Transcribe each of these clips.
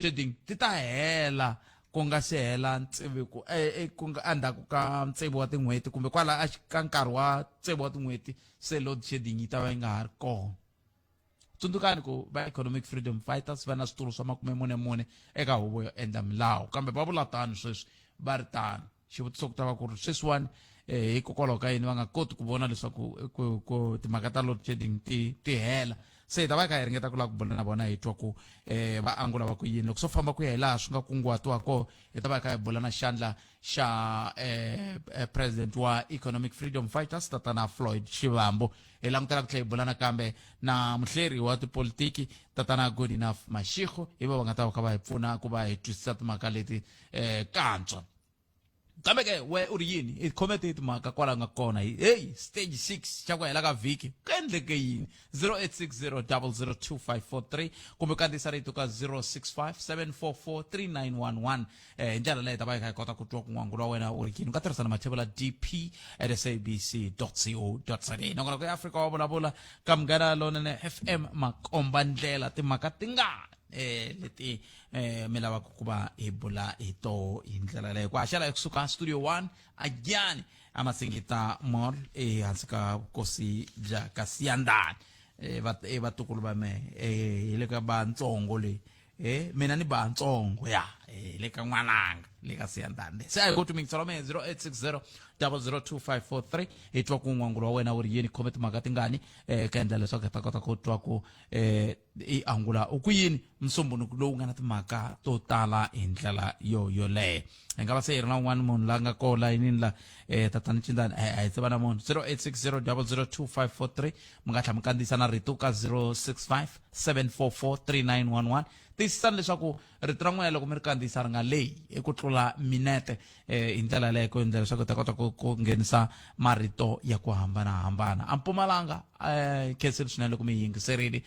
shedding ti ta hela ku nga se hela tsevu ku ku nga endzhaku ka tsevu wa tin'hweti kumbe kwala ka nkarhi wa tsevu wa tin'hweti se load shedding yi ta va yi nga ha ri kona. Tsundzukani ku va Economic Freedom Fighters va na switulu swa makume-mune-mune eka huvo yo endla milawu, kambe va vula tano sweswi va ri tano. Xivutiso ku ta va ku ri sweswiwani hikokwalaho ka yini va nga koti ku vona leswaku ku timhaka ta load shedding ti hela? Se hi ta va hi kha hi ringeta ku lava ku bula na vona hi twa ku va angula va ku yini. Loko swo famba ku ya hi laha swi nga kunguhatiwa kona, hi ta va hi kha hi bula na xandla xa president wa Economic Freedom Fighters, Tatana Floyd Shivambu. Hi langutela ku tlhela hi bula nakambe na muhleri wa tipolitiki, Tatana Goodenough Mashego, hi va va nga ta va kha va hi pfuna ku va hi twisisa timhaka leti kantswa. Kambe ke we u ri yini? Hi khome ti timhaka kwala nga kona hi hey stage 6 xa ku hela ka vhiki ku endleke yini? 0860002543 kumbe kandziyisa rito ka 0657443911. Hi ndlela leyi ta va hi kha hi kota ku twa ku n'wangulo wa wena u ri yini. U nga tirhisa na mathevula dp at sabc co za. Nongonoko ya Afrika wa Vulavula ka Munghana Lonene FM, makomba ndlela timhaka tingani leti mi lavaka ku va hi bula hi toho hi ndlela leyo. Ku haxela ekusuka studio 1 agyani amasingita mall ehansi ka vukosi bya ka Siyandani. Vatukulu va mehe hi le ka vantsongo leyi, mina ni bantsongo ya le ka n'wananga le ka Siyandani. Se a hi ku tumingisa lwa mehe 0860 002543 hi twa ku n'wangulo wa wena wu ri yini, khome timhaka tingani ka endla leswaku hi ta kota ku twa ku i angula u ku yini musumbhunuku lowu nga na timhaka to tala hi ndlela yo yoleyo. Hi nga va se hi ri na un'wana munhu la nga koho layinini la, tatana Cindani a hi tiva na munhu 0860 002543. Mi nga tlhela mi kandziyisa na rito ka 065 744 3911. Tiyisisani leswaku rito ra n'wina loko mi ri kandziyisa ri nga lehi hi ku tlula minete hi ndlela yaleyo, ku endlela leswaku hi ta kota ku nghenisa marito ya ku hambanahambana. A Mpumalanga, khensile swinene loko mi yingiserile,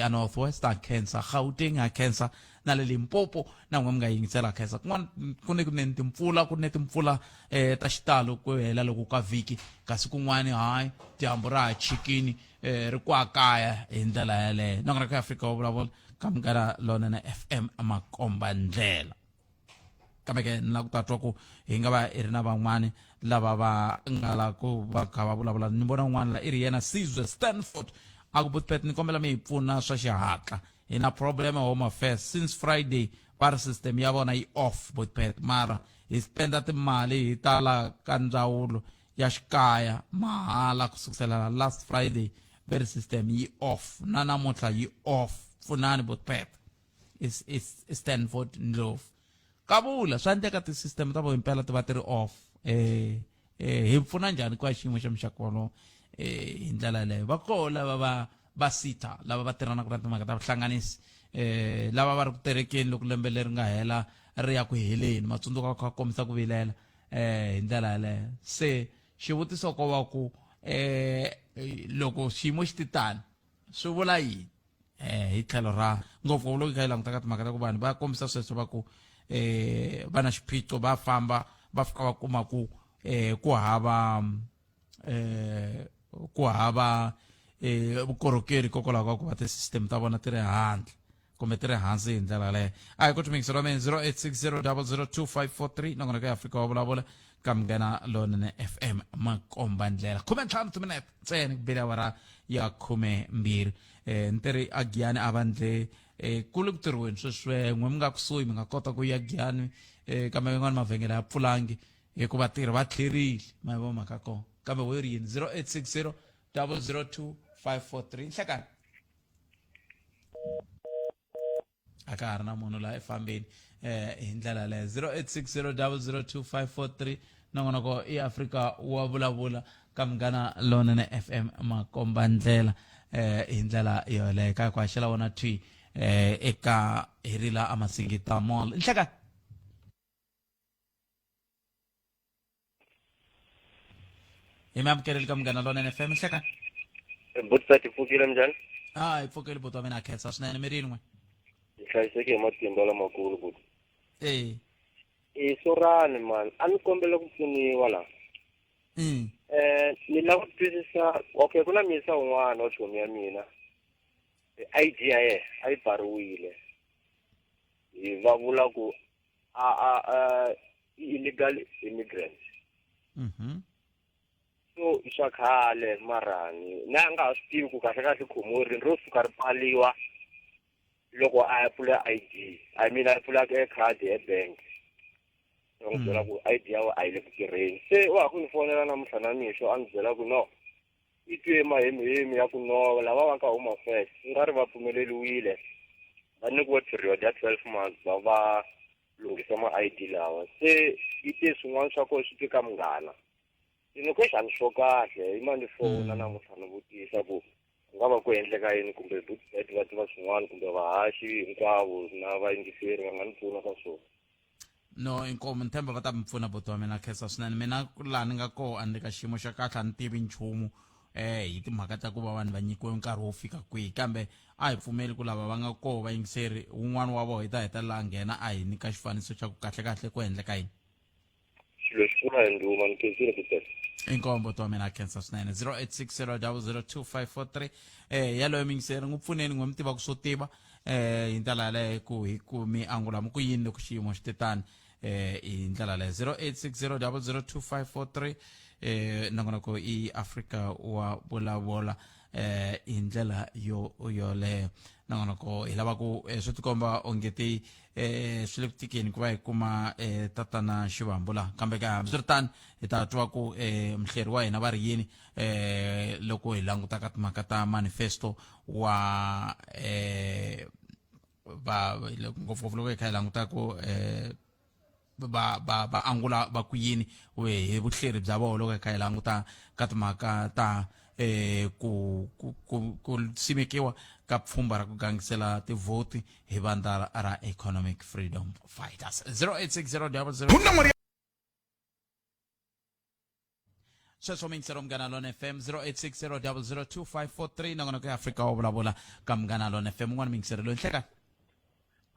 a North West a khensa, Gauteng a khensa, na le Limpopo na n'we mi nga yingisela a khensa. Kun'wana ku ne ku ne timpfula, ku ne timpfula ta xitalo ku hela loko ka vhiki, kasi kun'wani hayi dyambu ra ha chikini, ri kwakaya hi ndlela yaleyo. Nongonoko ya Afrika wa Vulavula ka Munghana Lonene FM, makomba ndlela. Kambe ke ni lava ku ta twa ku hi nga va hi ri na van'wani lava va nga la ku va kha va vulavula. Ni vona un'wana la i ri yena Sizwe Stanford, a ku Butpet, ni kombela mi hi pfuna swa xihatla, hi na problem Home Affairs since Friday va ri system ya vona yi off. Butpet, mara hi spenda timali hi tala ka ndzawulo ya xikaya mahala ku sukusela last Friday, ve ri system yi off, na namuntlha yi off. Pfunani Butpet. Is Stanford Ndlovu. Kavula swa endleka ti-system ta vo himpela ti va ti ri off. Hi pfuna njhani ku ya xiyimo xa muxaka wolowo hi ndlela yaleyo? Va koho lava va sita lava va tirhanaka na timhaka ta vuhlanganisi, lava va ri ku terekeni loko lembe leri nga hela ri ya ku heleni, matsundzuka kha kombisa ku vilela hi ndlela yaleyo. Se xivutiso ko va ku loko xiyimo xi ti tani swi vula yini hi tlhelo ra ngopfu loko hi kha hi languta ka timhaka ta ku vanhu va kombisa sweswo va ku va na xiphiqo, va famba va fika va kuma ku ku hava ku hava vukorhokeri hikokwalaho ka ku va ti-system ta vona ti ri handle kumbe ti ri hansi hi ndlela yaleyo. A hi ku tumingisa lwa mina 0860 002543. Nongonoko ya Afrika wa Vulavula ka Munghana Lonene FM, makomba ndlela. 15 timinete ntsena ku bile awara ya 12. Ni tiri a Giyani a va ndle ku le ku tirhiweni sweswi, n'we mi nga kusuhi mi nga kota ku ya Giyani, kambe yin'wana mavhengele ya pfulangi hikuva tirhi va tlherile ma yi vo mhaka kona. Kambe wo ri yini? 0860 002 543. Nhlekani a ka ha ri na munhu laha efambeni hi ndlela yaleyo. 0860002543. Nongonoko i Afrika wa Vulavula ka Munghana Lonene FM, makomba ndlela hi ndlela yoleyo ka ku haxela wona thwi eka hi rila amasingita mall. Nhleka hi mi amukeleli ka Munghana Lonene FM. Nhleka. Butsa, ti pfukile njhani? A hi pfukeli buti wa mina, a khensa swinene. Mi rin'we? Hi hlayiseke hi matimba lamakulu buti. E. I sorani mani, a ni kombela ku pfuniwa la. Ni lava ku twisisa, okay, ku na misa un'wana wa chomi ya mina. ID ya yena a yi pfariwile. Hi va vula ku a a a i illegal immigrant. So i swa khale marani na a nga ha swi tivi ku kahle kahle khomiwe rini ro suka ri pfaliwa loko a ya pfula ID, I mean a pfula e khadi ebank. Va n'wi byela ku ID ya wena a yi le ku tirheni. Se wa ha ku ni fonela namuntlha na mixo a ni byela ku no i twe mahemihemi ya ku no lava va ka Home Affairs ku nga ri va pfumeleriwile va nyikiwe period ya 12 months va va lunghisa ma ID lawa. Se i te swin'wana swa kona swi twe ka munghana. Se ni ku eish a ni swo kahle i ma ni fona namuntlha ni vutisa ku ku nga va ku endleka yini kumbe Bootbet va tiva swin'wana kumbe vahaxi hinkwavo na vayingiseri va nga ni pfuna ka swona. No, inkomu ni tshemba va ta mi pfuna buti wa mina. Khensa swinene. Mina laha ni nga koho a ni le ka xiyimo xa kahle, a ni tivi nchumu hi timhaka ta ku va vanhu va nyikiwe nkarhi wo fika kwihi, kambe a hi pfumeli ku lava va nga koho vayingiseri wun'wana wa vona hi ta hetelela a nghena a hi nyika xifaniso xa ku kahle kahle ku endleka yini. Xilo xi kula hi ndhuma. Ni khensile, Bootbet. Inkomu buti wa mina, khensa swinene. 0860002543 yaloyo muyingiseri n'wi pfuneni, n'wi mi tiva ku swo tiva hi ndlela yaleyo ku hi ku mi angula mi ku yini loko xiyimo xi te tani hi ndlela leyo. 0860002543 nongonoko i Afrika wa vulavula hi ndlela yo yoleyo. Nongonoko hi lava ku swi tikomba ongeti swi le ku tikeni ku va hi kuma tatana Xivambu laha, kambe ka hambiswiritano hi ta twa ku muhleri wa hina va ri yini loko hi languta ka timhaka ta manifesto wa va ngopfungopfu loko hi kha hi languta ku va va va angula va ku yini hi vuhleri bya vona loko hi kha hi languta ka timhaka ta ku ku ku ku simekiwa ka pfhumba ra ku gangisela tivhoti hi vandla ra Economic Freedom Fighters. 086000 sweswo miyingiselo Munghana Lone FM, 0860002543, nongonoko ya Afrika wa vulavula ka Munghana Lone FM. Un'wana miyingiselo loyi nhleka.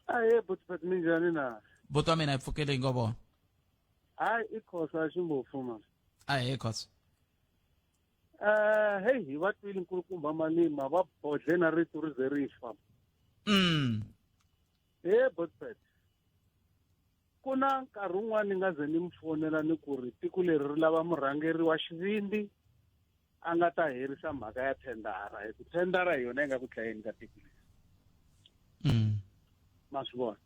Ahe, butipet, minjhani na? Buti wa mina, hi pfukele hi ngo vona. Hayi, i Khosa ya ximbofu man. Ahe, Khosa. Hey, hi va twile nkulukumba Malima va bodle na rito ri ze ri fa. He butipet, ku na nkarhi wun'wana ni nga ze ni mi fonela ni ku ri tiko leri ri lava murhangeri wa xivindzi a nga ta herisa mhaka ya thendara, hi ku thendara hi yona yi nga ku dlayeni ka tiko leri. Ma swi vona?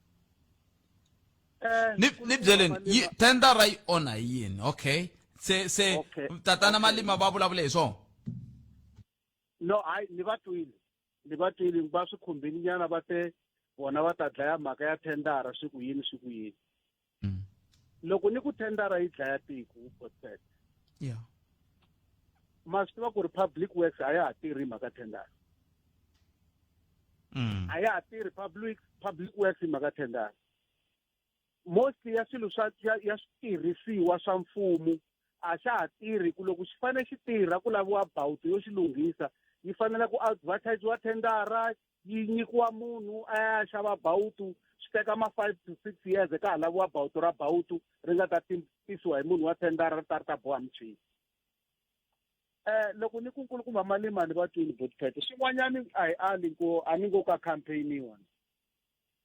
Ni byeleni, thendara yi onha hi yini? Okay, se Okay. tatana Okay. Malima va vulavule hi swona. No, hayi, ni va twile, ni va twile va swi khumbini nyana, va te vona va ta dlaya mhaka ya thendara, swi ku yini, swi ku yini. Loko ni ku thendara yi dlaya tiko, Botset, ma swi tiva ku ri public works a ya ha tirhi mhaka thendara. A ya ha tirhi public works hi mhaka thendara. Mostly ya swilo swa ya switirhisiwa swa mfumo a xa ha tirhi, ku loko xi fanele xi tirha ku laviwa bawuti yo xi lunghisa, yi fanele ku advertisiwa thendara, yi nyikiwa munhu a ya xava bawutu, swi teka ma 5 to 6 years ka ha laviwa bawutu ra bawutu ri nga ta tisiwa hi munhu wa thendara ri ta ri ta boha michini. Loko ni ku nkulukumba Malima ni va twini botpet swin'wanyani a hi ali ku a ni ngo ka campaigniwa.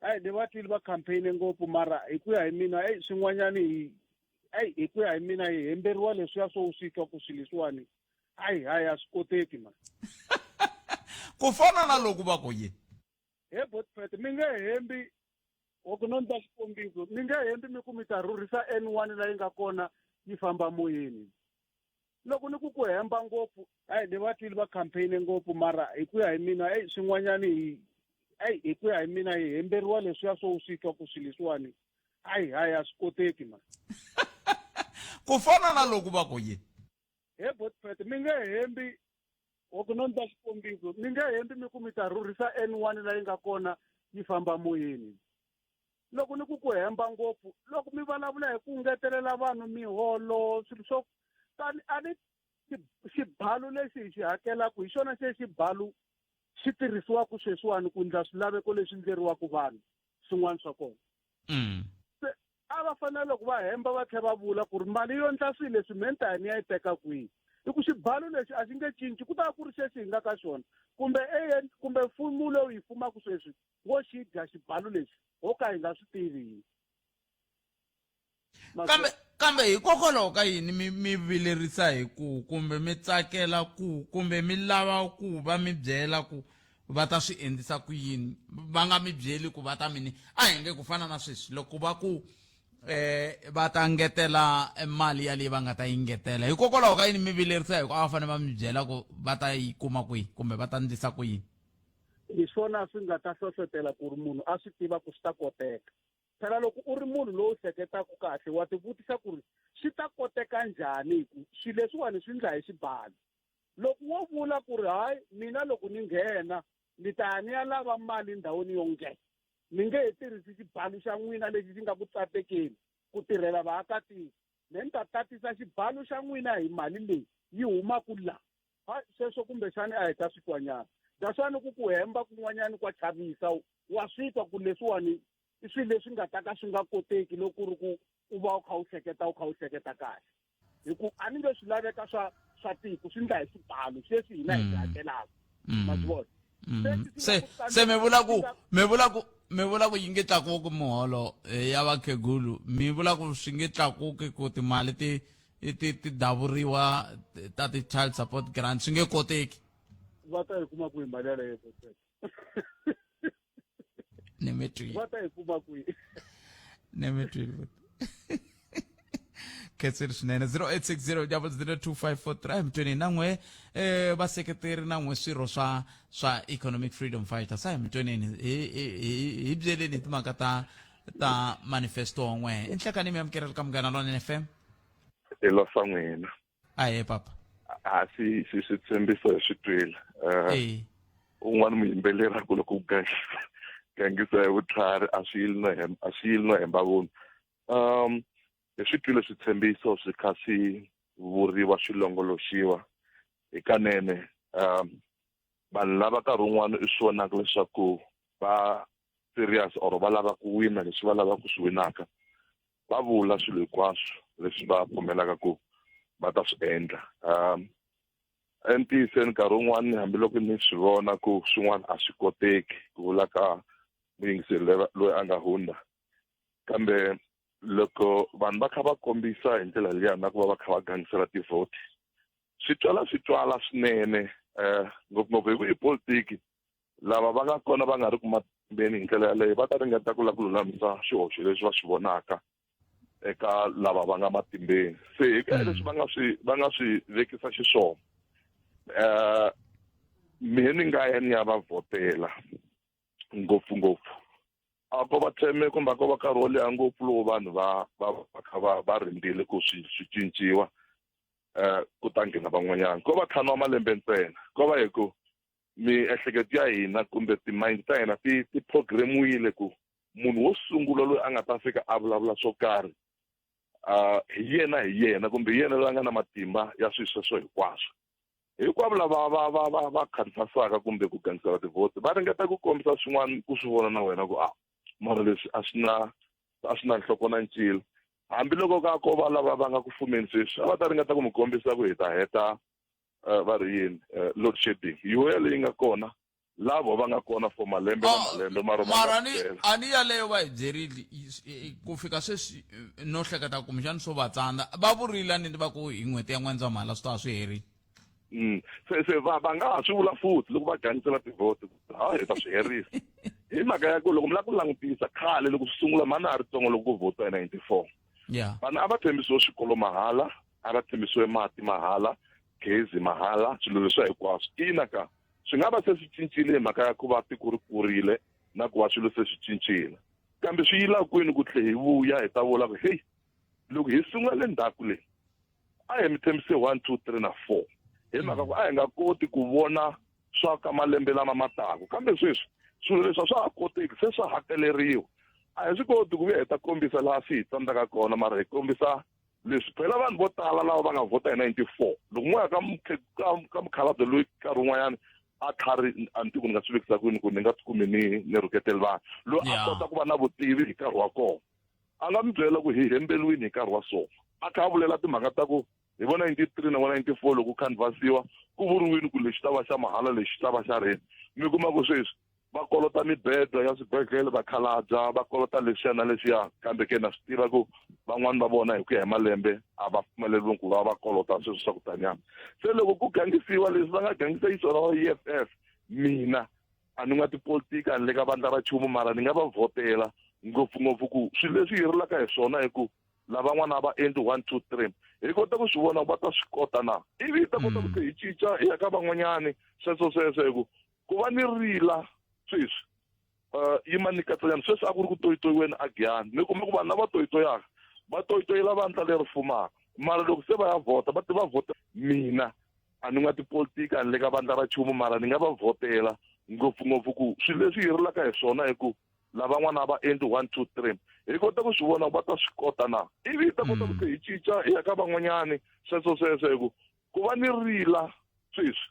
Hayi, ni va twile va campaign ngopfu, mara hi ku ya hi mina eyi swin'wanyani hi eyi hi ku ya hi mina hi hemberiwa leswiya swo swi twa ku swilo leswiwani hayi hayi a swi koteki man. Ku fana na loko va ku yini? He botpet, mi nge hembi loko no ndla xikombiso, mi nge hembi mi ku mi ta rhurhisa N1 leyi nga kona yi famba moyeni. Loko ni ku ku hemba ngopfu, hayi, ni va twile va campaign ngopfu, mara hi ku ya hi mina eyi swin'wanyani hi eyi hi ku ya hi mina hi hemberiwa leswiya swo swi twa ku swilo leswiwani hayi hayi a swi koteki man. Ku fana na loko va ku yini? He botpet, mi nge hembi loko no ndla xikombiso, mi nge hembi mi ku mi ta rhurhisa N1 leyi nga kona yi famba moyeni. Loko ni ku ku hemba ngopfu, loko mi vulavula hi ku ngetelela vanhu miholo, swilo swo tani, a ni xibalo lexi hi xi hakelaka hi xona xe xibalo xi tirhisiwaka sweswiwani ku ndla swilaveko leswi ndleriwaka vanhu swin'wana swa kona. Se a va fanele loko va hemba va tlhela va vula ku ri mali yo ndla swilo leswi me ni ta ya ni ya yi teka kwihi, hi ku xibalo lexi a xi nge cinci, ku ta va ku ri xexi hi nga ka xona kumbe kumbe mfumo lowu hi fumaka sweswi wo xi dya xibalo lexi. Ho ka hi nga swi tivi. Kambe kambe hikokwalaho ka yini mi mi vilerisa hi ku kumbe mi tsakela ku kumbe mi lava ku va mi byela ku va ta swi endlisa ku yini va nga mi byeli ku va ta mini a hi nge ku fana na sweswi loko va ku eh va ta ngetela mali ya leyi va nga ta yi ngetela hikokwalaho ka yini mi vilerisa hi ku a va fanele va mi byela ku va ta yi kuma kwihi kumbe va ta ndlisa ku yini Hi swona swi nga ta hlohlotela ku ri munhu a swi tiva ku swi ta koteka. Phela loko u ri munhu lowu hleketaka kahle wa tivutisa ku ri swi ta koteka njhani hi ku swilo leswiwani swi ndla hi xibalo. Loko wo vula ku ri hayi mina loko ni nghena ni ta ya ni ya lava mali ndhawini yo nge ni nge he tirhisi xibalo xa n'wina lexi xi nga ku tsatekeni ku tirhela vaakatiko me ni ta tatisa xibalo xa n'wina hi mali leyi yi humaka la. Ha sweswo kumbexani a hi ta swi twanyana. Daswani ku ku hemba kun'wanyani kwa chavisa wa swi twa ku leswiwani i swilo leswi nga ta ka swi nga koteki loko ku ri ku u va u kha u hleketa u kha u hleketa kahle hi ku a ni nge swi laveka swa swa tiko swi ndla hi swibalo sweswi hina hi swi hakelaka ma swi vona se se mi vula ku mi vula ku mi vula ku yi nge tlakuki muholo ya vakhegulu mi vula ku swi nge tlakuki ku timali ti ti ti davuriwa ta ti-child support grant swi nge koteki va ta yi kuma kwihi mali yaleyo ni mi twile va ta yi kuma kwihi ni mi twile khensile swinene 0860 002543 mtweni na n'we eh vaseketeri na n'we swirho swa swa economic freedom fighters a hi mtweneni hi hi hi byeleni hi timhaka ta ta manifesto wa n'we i nhlekani mi amukeleli ka Munghana Lonene FM. I losa n'wina. Ahee papa. A swi swi switshembiso hi swi twile. Eh. Un'wana muyimbeleri a ku loko ku gangisa gangisa hi vutlhari a swi yili no hemba a swi yili no hemba vunhu. Hi swi twile switshembiso swi kha swi vuriwa swi longoloxiwa hikanene vanhu lava nkarhi wun'wana i swi vonaka leswaku va serious or va lava ku wina leswi va lavaka ku swi winaka va vula swilo hinkwaswo leswi va pfumelaka ku va ta swi endla entiyisweni nkarhi wun'wani hambiloko ni swi vona ku swin'wana a swi koteki ku vula ka muyingiseri loyi a nga hundza kambe loko vanhu va kha va kombisa hi ndlela liya na ku va va kha va gangisela tivhoti swi twala swi twala swinene um ngopfungopfu hi ku i politiki lava va nga kona va nga ri ku matimbeni hi ndlela yaleyo va ta ringeta ku lava ku lulamisa swihoxo leswi va swi vonaka eka lava va nga matimbeni se hi ku ya leswi va nga swi va nga swi vekisa xiswona um mehe ni nga ya ni ya va vhotela ngopfungopfu a ko va theme kumbe a ko va nkarhi wo leha ngopfu lowu vanhu va va va kha va va rindzile ku swi swi cinciwa um ku ta nghena van'wanyana ko va ntlhanu wa malembe ntsena ko va hi ku miehleketo ya hina kumbe ti-mind ta hina ti ti programmiwile ku munhu wo sungula loyi a nga ta fika a vulavula swo karhi hi yena hi yena kumbe hi yena loyi a nga na matimba ya swilo sweswo hinkwaswo hinkwavo lava va va va va khansasaka kumbe ku gangisela tivhoti va ringeta ku kombisa swin'wana ku swi vona na wena ku a mara leswi a swi na a swi na nhloko na ncila hambiloko ka ko va lava va nga ku fumeni sweswi a va ta ringeta ku mi kombisa ku hi ta heta va ri yini load shedding yoya leyi nga kona lavo va nga kona for malembe na malembe mara mara ni a ni yaleyo va hi byerile ku fika sweswi no hleketa kumbexani swo va tsandza va vurile a ni va ku hi n'hweti ya N'wendzamhala swi ta va swi herile. Se se va va nga ha swi vula futhi loko va gangisela tivhoti ha hi ta swi herisa hi mhaka ya ku loko mi lava ku langutisa khale loko swi sungula mhani a ri tsongo loko ku vhota hi 94 vanhu a va tshembisiwe swikolo mahala a va tshembisiwe mati mahala gezi mahala swilo leswiya hinkwaswo ina ka swi nga va se swi cincile hi mhaka ya ku va tiko ri kurile na ku va swilo se swi cincile kambe swi yila kwini ku tlhe hi vuya hi ta vula ku heyi loko hi sungula le ndzhaku le a hi mi tshembise 1 2 3 na 4 hi mhaka ku a hi nga koti ku vona swa ka malembe lama ma taka kambe sweswi swilo leswi a swa ha koteki se swa hakeleriwa a hi swi koti ku vuya hi ta kombisa laha swi hi tsandzaka kona mara hi kombisa leswi phela vanhu vo tala lava va nga vhota hi 94 loko mo ya ka ka mukhalabye loyi nkarhi wun'wanyana a tlhari a ni tivi ku ni nga swi vekisa kwini ku ni nga tikumi ni ni rhuketeli vanhu loyi a kota ku va na vutivi hi nkarhi wa kona a nga mi byela ku hi hembeliwini hi nkarhi wa so a kha a vulela timhaka ta ku hi vo 93 na vo 94 loko ku khanvhasiwa ku vuriwini ku lexi ta va xa mahala lexi ta va xa rent mi kuma ku sweswi Va kolota mibedwa ya swibedhlele vakhalabya, va kolota leswiya na leswiya, kambe ke na swi tiva ku van'wani va vona hi ku ya hi malembe a va pfumeleriwi ku va va kolota sweswo swa ku taniya. Se loko ku gangisiwa leswi va nga gangisa yi swona va EFF, mina a ni n'wa tipolitiki, a ni le ka vandla ra nchumu, mara ni nga va vhotela ngopfungopfu ku swilo leswi hi rilaka hi swona hi ku lavan'wana a va endli 1 2 3, hi kota ku swi vona ku va ta swi kota na, ivi hi ta kota ku tlhe hi cinca hi ya ka van'wanyani. Sweswo sweswo hi ku ku va ni rila sweswi, yima ni katsanyana sweswi a ku ri ku toyitoyiweni a Giyani, ni kume ku vanhu lava toyitoyaka va toyitoyela vandla leri fumaka, mara loko se va ya vhota va va vhota. Mina a ni n'wa tipolitiki, a ni le ka vandla ra nchumu, mara ni nga va vhotela ngopfungopfu ku swilo leswi hi rilaka hi swona hi ku lavan'wana a va endli 1 2 3, hi kota ku swi vona ku va ta swi kota na, ivi hi ta kota ku tlhe hi cinca hi ya ka van'wanyani. Sweswo sweswo hi ku ku va ni rila sweswi,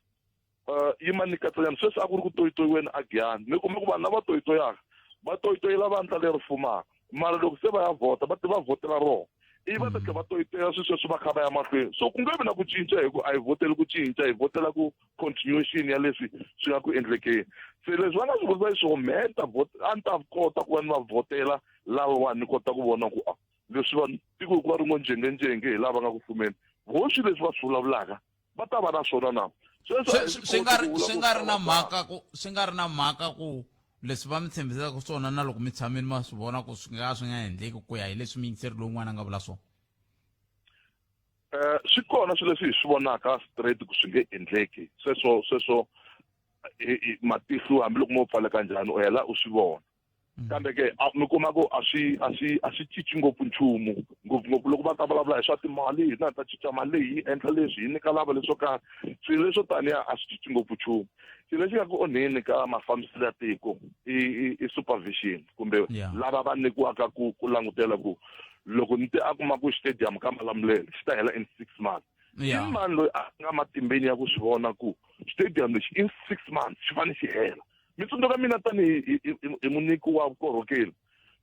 yima ni katsanyana sweswi a ku ri ku toyitoyiweni a Giyani, ni kume ku vanhu lava toyitoyaka va toyitoyela vandla leri fumaka, mara loko se va ya vhota va va vhotela rona, ivi va ta tlhela va toyitoya swilo sweswo va kha va ya mahlweni. So ku nge vi na ku cinca, hi ku a hi vhoteli ku cinca, hi vhotela ku continuation ya leswi swi nga ku endlekeni. Se leswi va nga swi vutisa xiswona, mehe ni ta a ni ta kota ku va ni va vhotela lavawani, ni kota ku vona ku a leswi va tiko hinkwaro ngo njengenjenge hi lava nga ku fumeni, vo swilo leswi va swi vulavulaka va ta va na swona na. Swi nga ri swi nga ri na mhaka ku swi nga ri na mhaka ku leswi va mi tshembisaka swona, na loko mi tshamile ma swi vona ku swi nga swi nga endleki ku ya hi leswi muyingiseri lowun'wana a nga vula swona. Swi kona swilo leswi hi swi vonaka straight ku swi nge endleki sweswo sweswo, matihlo hambiloko mo pfaleka njhani u hela u swi vona. Kambe ke mi kuma ku a swi a swi a swi cinci ngopfu nchumu, ngopfungopfu loko va ta vulavula hi swa timali, hina hi ta cinca mali leyi, hi endla leswi, hi nyika lava leswo karhi, swilo leswo taniya a swi cinci ngopfu nchumu. Xilo lexi nga ku onheni ka mafambiselo ya tiko i supervision, kumbe lava va nyikiwaka ku langutela ku loko ni te a kuma ku stadium ka Malamulele xi ta hela in 6 months, i mani loyi a nga matimbeni ya ku swi vona ku stadium lexi in 6 months xi fanele xi hela? Mi tsundzuka mina tanihi hi munyiki wa vukorhokeri,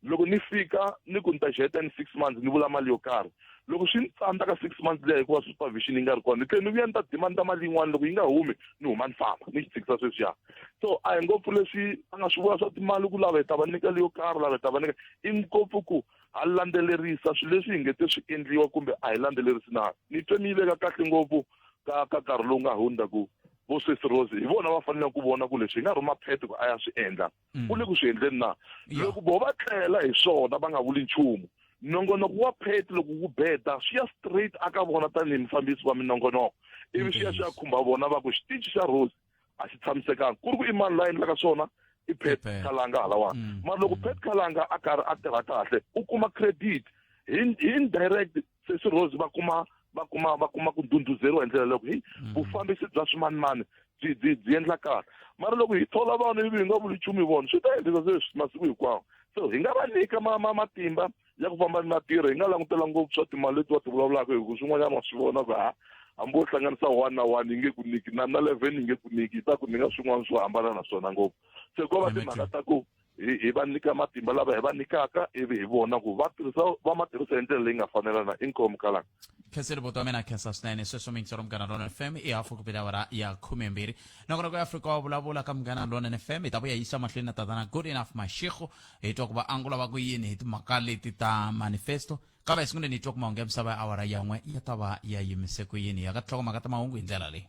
loko ni fika ni ku ni ta xi heta in 6 months, ni vula mali yo karhi, loko swi ni tsandza ka 6 months liya hikuva supervision yi nga ri kona, ni tlhela ni vuya ni ta demand mali yin'wana, loko yi nga humi ni huma ni famba ni xi tshikisa sweswiya. So a hi ngopfu leswi a nga swi vula swa timali ku lava hi ta va nyika leyo karhi, lava hi ta va nyika, i ngopfu ku ha landzelerisa swilo leswi hi nge te swi endliwa kumbe a hi landzelerisi na. Ni twe mi yi veka kahle ngopfu ka nkarhi lowu nga hundza ku vo Sesi Rose hi vona va fanele ku vona ku leswi hi nga rhuma Phet ku a ya swi endla, u le ku swi endleni na. Loko vo va tlela hi swona va nga vuli nchumu, nongonoko wa Phet loko wu beda swi ya straight aka vona tanihi mufambisi wa minongonoko, ivi swi ya swi ya khumba vona va ku xitichi xa Rose a xi tshamisekanga, ku ri ku i mani la endlaka swona? I Phet Khalanga halawani. Mara loko Phet Khalanga a karhi a tirha kahle u kuma credit hi indirect, Sesi Rose va kuma va kuma va kuma ku ndhundhuzeriwa hi ndlela loko hi vufambisi bya swimanimani byi byi byi endla kahle. Mara loko hi thola vanhu ivi hi nga vuli nchumu hi vona, swi ta endlisa sweswi masiku hinkwawo. So hi nga va nyika matimba ya ku famba ni matirho, hi nga langutela ngopfu swa timali leti va ti vulavulaka, hi ku swin'wanyana wa swi vona ku ha hambi wo hlanganisa 1 na 1 yi nge ku nyiki, na 11 yi nge ku nyiki, yi ta ku nyika swin'wana swo hambana na swona ngopfu. Se ko va timhaka ta ku hi va nyika matimba lava hi va nyikaka, ivi hi vona ku va tirhisa va ma tirhisa hi ndlela leyi nga fanela na. Inkomu Kalanga. Khensile buti wa mina, khensa swinene. Sweswo muyingiseri wa Munghana Lonene FM, i hafu ku bile awara ya 12. Nongonoko ya Afrika wa vulavula ka Munghana Lonene FM, hi ta vuya yisa mahlweni na tatana Good Enough Mashego, hi twa ku va angula va ku yini hi timhaka leti ta manifesto. Kambe hi sunguleni hi twa ku mahungu ya misava ya awara ya 1 ya ta va ya yimise ku yini. Ya ka tinhlokomhaka ta mahungu hi ndlela leyi.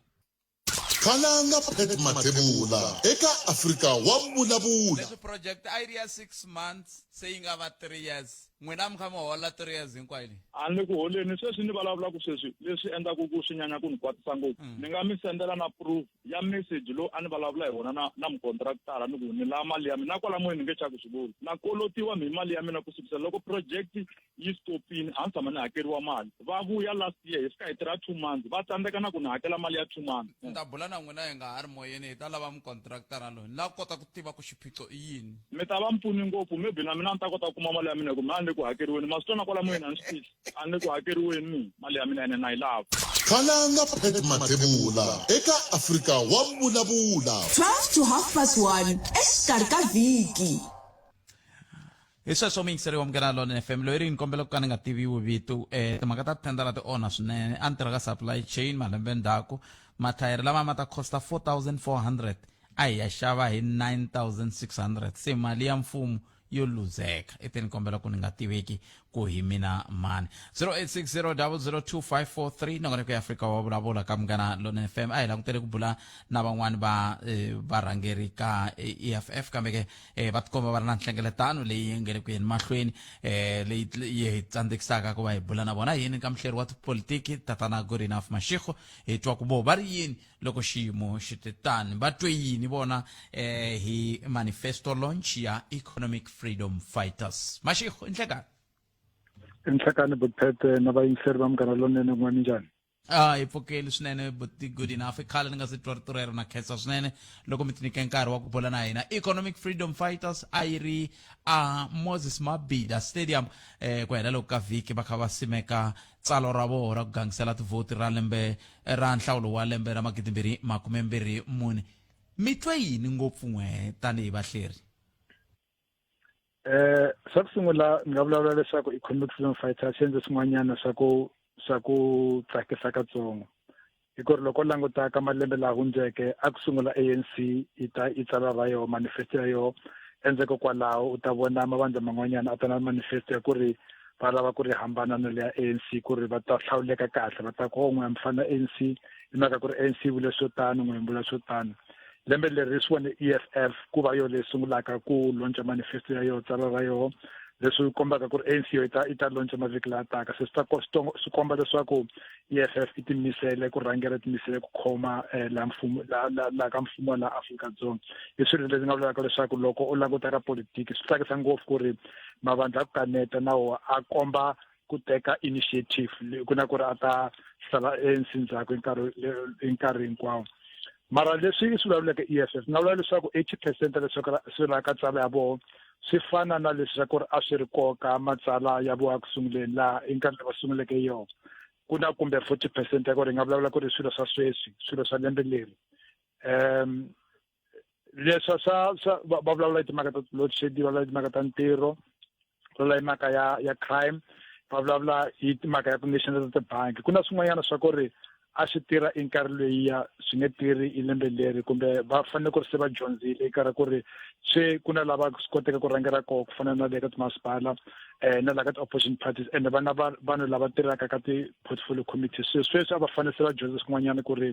Khalanga Pat Mathebula eka Afrika wa Vulavula. Leswi project a yi ri ya 6 months se yi nga va 3 years, n'wina mi kha mi hola 3 years hinkwayo leyi? A ni ku holeni sweswi, ni vulavulaka sweswi, leswi endlaku ku swi nyanya ku ni kwatisa ngopfu, ni nga mi sendela na proof ya message lowu a ni vulavula hi wona na mukontraktara, ni ku ni lava mali ya mina. Na kwala moyeni ni nge chavi ku swi vula, na kolotiwa mi mali ya mina ku sukisela loko project yi stopini, a ni tshama ni hakeriwa mali. Va vuya last year hi fika hi tirha 2 months, va tsandzeka na ku ni hakela mali ya 2 months. Ni ta bula na n'wina hi nga ha ri moyeni, hi ta lava mukontraktara loyi, ni lava ku kota ku tiva ku xiphiqo i yini. Mi ta va mi pfuni ngopfu, maybe na mina ni ta kota ku kuma mali ya mina, hi ku mina a ni le ku hakeriweni. Ma swi twa na kwala moyeni, a ni swi fihli, a ni le ku hakeriweni mali ya mina ene na yi lava. Khalanga Pat Mathebula eka Afrika wa Vulavula. 12 to half past 1 exikarhi ka vhiki. Hi sweswo muyingiseri wa Munghana Lonene FM loyi ri ni kombela ku ka ni nga tiviwi vito. Timhaka ta thendara ti onha swinene. A ni tirha ka supply chain malembe ndzhaku, mathayere lama ma ta costa 4400. A hi ya xava hi 9600, se mali ya mfumo yo luzeka. I te ni kombela ku ni nga tiveki ku hi mina mani. 0860002543, nongonoko ya Afrika wa Vulavula ka Munghana Lonene FM. A hi langutele ku bula na van'wani va varhangeri ka EFF, kambe ke va tikomba va ri na nhlengeletano leyi nge le ku yeni mahlweni, leyi yi hi tsandzekisaka ku va hi bula na vona. Yini ka muhleri wa tipolitiki Tatana Goodenough Mashego, hi twa ku vo va ri yini loko xiyimo xi te tani, va twe yini vona hi manifesto launch ya Economic Freedom Fighters. Mashego, inhlekani. Inhlekani Butphete na vayingiseri va Munghana Lonene, n'wani njhani? A hi pfukeli swinene, buti Good Enough. I khale ni nga se twa rito rero. Na khensa swinene loko mi tinyike nkarhi wa ku bula na hina. Economic Freedom Fighters a yi ri a Moses Mabhida Stadium ku hela loko ka vhiki, va kha va simeka tsalwa ra voho ra ku gangisela tivhoti ra lembe ra nhlawulo wa lembe ra 2024. Mi twe yini ngopfu n'we tanihi vahleri? Swa ku sungula ni nga vulavula leswaku Economic Freedom Fighters xi endle swin'wanyana swa ku tsakisa katsongo, hi ku ri loko languta ka malembe laha hundzeke, a ku sungula ANC yi ta yi tsala ra yoho manifesto ya yoho, endzhaku kwalaho u ta vona mavandla man'wanyana a ta na manifesto ya ku ri va lava ku ri hambana na leya ANC, ku ri va ta hlawuleka kahle, va ta ku n'we mi fana ANC hi mhaka ku ri ANC vule swo tano, n'we vula swo tano. Lembe leri swi vone EFF ku va yo leyi sungulaka ku launcha manifesto ya yoho, tsalwa ra yoho, leswi kombaka ku ri ANC yo yi ta launcha mavhiki laha taka. Se swi ta swi komba leswaku EFF i timisele ku rhangela, timisele ku khoma laha mfumo laha ka mfumo wa laha Afrika-Dzonga. I swilo leswi nga vulaka leswaku loko u languta ka politiki, swi tsakisa ngopfu ku ri mavandla ya ku kaneta na wona a komba ku teka initiative, ku na ku ri a ta sala ANC ndzhaku hi nkarhi hinkwawo. Mara leswi swi vulavuleke EFF, ni nga vula leswaku 80% leswaku swi la ka tsala ya vona swi fana na leswi swa ku ri a swi ri koka matsala ya vona ku sunguleni laha i nkarhi lowu va sunguleke yona. Ku na kumbe 40% ya ku ri nga vulavula ku ri swilo swa sweswi, swilo swa lembe leri, leswa swa va vulavula hi timhaka ta load shedding, va vulavula hi timhaka ta ntirho, va vulavula hi mhaka ya crime, va vulavula hi timhaka ya ku national tibangi. Ku na swin'wanyana swa ku ri a swi tirha i nkarhi leyiya, swi nge tirhi i lembe leri, kumbe va fanele ku ri se va dyondzile i karhi ku ri se ku na lava swi koteka ku rhangela koho, ku fana na le ka timasipala na la ka ti-opposition parties, ende va na vanhu lava tirhaka ka ti-portfolio committees. Se sweswi a va fanele se va dyondza swin'wanyana, ku ri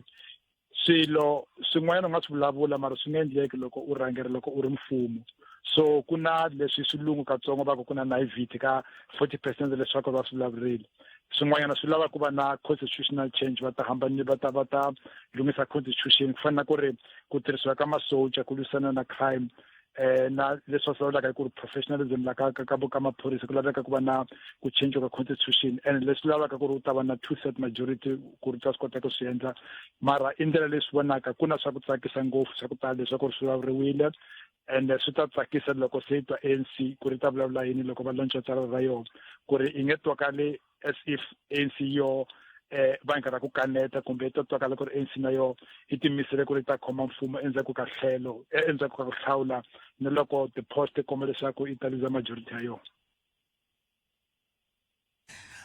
swilo swin'wanyana u nga swi vulavula mara swi nga endleki loko u rhangela, loko u ri mfumo. So ku na leswi swilungu katsongo va ku ku na naivety ka 40% leswaku va swi vulavurile. Swin'wanyana swi lava ku va na constitutional change, va ta hambani, va ta lunghisa constitution, ku fana na ku ri ku tirhisiwa ka masocha ku lwisana na crime, na leswi va swi vulavulaka hi ku ri professionalism la ka maphorisa. Ku laveka ku va na ku change ka constitution, and leswi lavaka ku ri u ta va na two third majority ku ri ta swi kota ku swi endla. Mara i ndlela leyi swi vonaka ku na swa ku tsakisa ngopfu swa ku tala leswaku ri swi vulavuriwile, ende swi ta tsakisa loko se yi twa ANC ku ri ta vulavula yini loko va launcha tsalwa ra yona, ku ri i nge twakali as if ANC yo va nga ku kaneta, kumbe yi ta twakala ku ri ANC na yo yi timisele ku ri ta khoma mfumo endzhaku ka hlelo, endzhaku ka ku hlawula, na loko ti-post ti komba leswaku yi ta luza majority ya yona.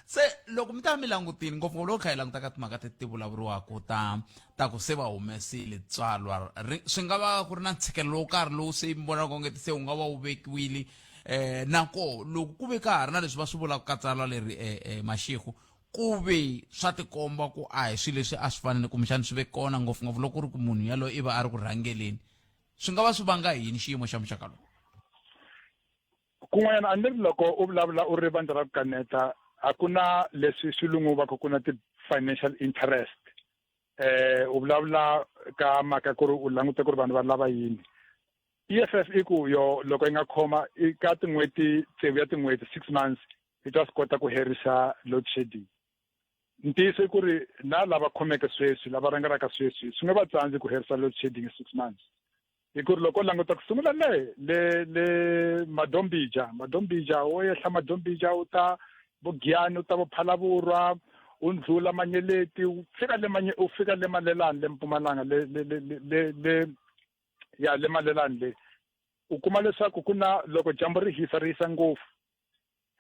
Se loko mi ta mi langutini ngopfungopfu, loko kha hi languta ka timhaka teti ti vulavuriwaka ta ku se va humesile tsalwa, swi nga va ku ri na ntshikelelo wo karhi lowu se mi vonaka ongeti se wu nga va wu vekiwile, na koho loko ku ve ka ha ri na leswi va swi vulaka ka tsalwa leri, Mashego, ku ve swa tikomba ku a hi swilo leswi a swi fanele kumbexana swi ve kona, ngopfungopfu loko ku ri ku munhu yaloye i va a ri ku rhangeleni, swi nga va swi vanga yini xiyimo xa muxaka lowu? Kun'wanyana a ni ri loko u vulavula u ri vandla ra ku kaneta, a ku na leswi swilungu va ku ku na ti-financial interest. U vulavula ka mhaka ku ri u languta ku ri vanhu va lava yini. EFF i ku yo loko yi nga khoma i ka tin'hweti tsevu ya tin'hweti, 6 months, yi ta swi kota ku herisa load shedding. Ntiyiso i ku ri na lava khomeke sweswi, lava rhangelaka sweswi, swi nga va tsandzi ku herisa load shedding hi 6 months, hi ku ri loko u languta ku sungula le Madombija, wo yehla Madombija, u ta Vugiyani, u ta Vuphalavurwa, u ndlula Manyeleti, u fika le manye u fika le Malelani, le Mpumalanga, le ya le Malelani le, u kuma leswaku ku na loko dyambu ri hisa, ri hisa ngopfu.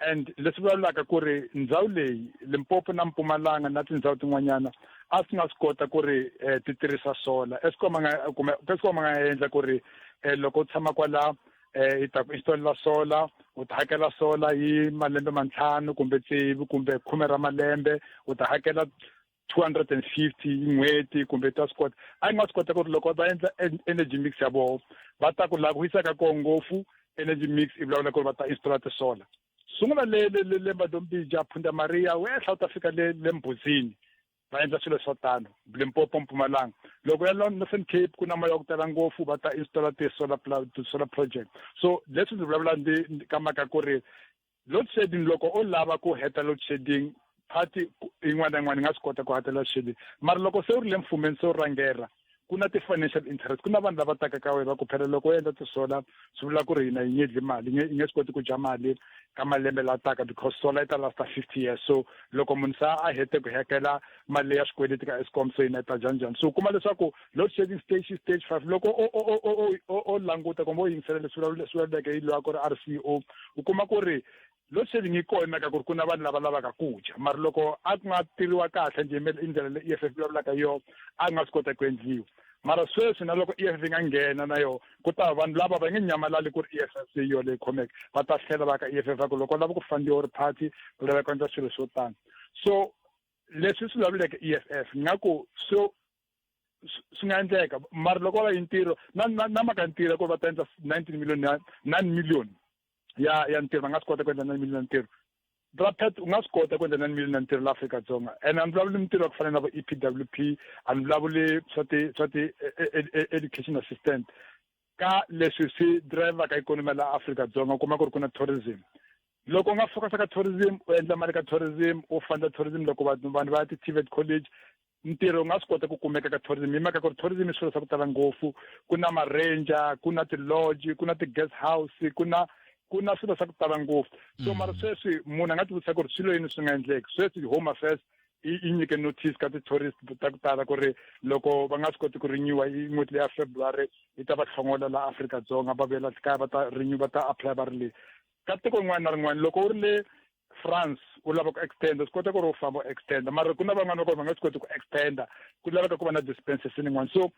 And leswi vulavulaka ku ri ndhawu leyi, Limpopo na Mpumalanga na tindhawu tin'wanyana, a swi nga swi kota ku ri eh, ti tirhisa solar. Eskom a nga kumbe Eskom a nga endla ku ri eh, loko u tshama kwala eh, hi ta ku installer solar, u ta hakela solar hi malembe mantlhanu kumbe tsevu kumbe khume ra malembe, u ta hakela 250 hi n'hweti kumbe ta swi kota. A yi nga swi kota ku ri loko va endla energy mix ya vona, va ta ku laha ku hisaka kona ngopfu, energy mix i vulavula ku ri va ta installa ti-solar. Sungula le le le le Madombija, Phunda Maria, u ehla u ta fika le le Mbuzini, va endla swilo swo tano. Limpopo, Mpumalanga, loko ya Northern Cape ku na moya wa ku tala ngopfu, va ta installa ti-solar ti-solar project. So leswi ndzi vulavula ndi ka mhaka ku ri load shedding, loko o lava ku heta load shedding, party yin'wana na yin'wana yi nga swi kota ku heta load shedding, mara loko se u ri le mfumeni, se u rhangera, ku na ti-financial interest, ku na vanhu lava taka ka wena va ku phela loko u endla ti-solar swi vula ku ri hina yi nge dli mali, yi nge swi koti ku dya mali ka malembe la taka, because solar yi ta lasta 50 years. So loko munhu se a hete ku hakela mali leya swikweleti ka Eskom, so hina hi ta dya njhani? So u kuma leswaku load shedding stage 5, loko o languta kumbe o yingisela leswi vulavuleke hi loyi a ku ri a ri CEO, u kuma ku ri load shedding yi kona mhaka ku ri ku na vanhu lava lavaka ku dya. Mara loko a ku nga tirhiwa kahle njhe i ndlela leyi EFF vulavulaka yona, a nga swi kota ku endliwa. Mara sweswi na loko EFF yi nga nghena na yona, ku ta vanhu lava va nge nyamalali ku ri EFF se yona leyi khomeke, va ta tlhela va ka EFF va ku loko u lava ku fandiwa u ri party, u lava ku endla swilo swo tano. So leswi swi vulavuleke EFF, ni nga ku swo swi nga endleka, mara loko va va yi ntirho na na na mhaka ntirho ku va ta endla 19 million ya 9 million ya ntirho, va nga swi kota ku endla 9 million ya ntirho. Rapet, u nga swi kota ku endla 9 million ya ntirho la Afrika-Dzonga? And a ni vulavuli mintirho ya ku fana na vo EPWP, a ni vulavuli swa ti education assistant. Ka leswi swi drivaka ikhonomi ya la Afrika-Dzonga, u kuma ku ri ku na tourism. Loko u nga focus ka tourism, u endla mali ka tourism, u funda tourism, loko vanhu va ya ti-TVET college, ntirho u nga swi kota ku kumeka ka tourism, hi mhaka ku ri tourism i swilo swa ku tala ngopfu. Ku na ma-ranger, ku na ti-lodge, ku na ti-guest house, ku na swilo swa ku tala ngopfu. So mara sweswi munhu a nga tivutisa ku ri swilo yini swi nga endleki. Sweswi Home Affairs yi nyike notice ka ti-tourist ta ku tala ku ri loko va nga swi koti ku renewa hi n'hweti leya February, yi ta va hlongola la Afrika-Dzonga, va vuyela kaya, va ta renew, va ta apply va ri le ka tiko rin'wana na rin'wana. Loko u ri le France, u lava ku extenda, swi kota ku ri u famba u extenda, mara ku na van'wana va ku va nga swi koti ku extenda, ku laveka ku va na dispensation yin'wana. So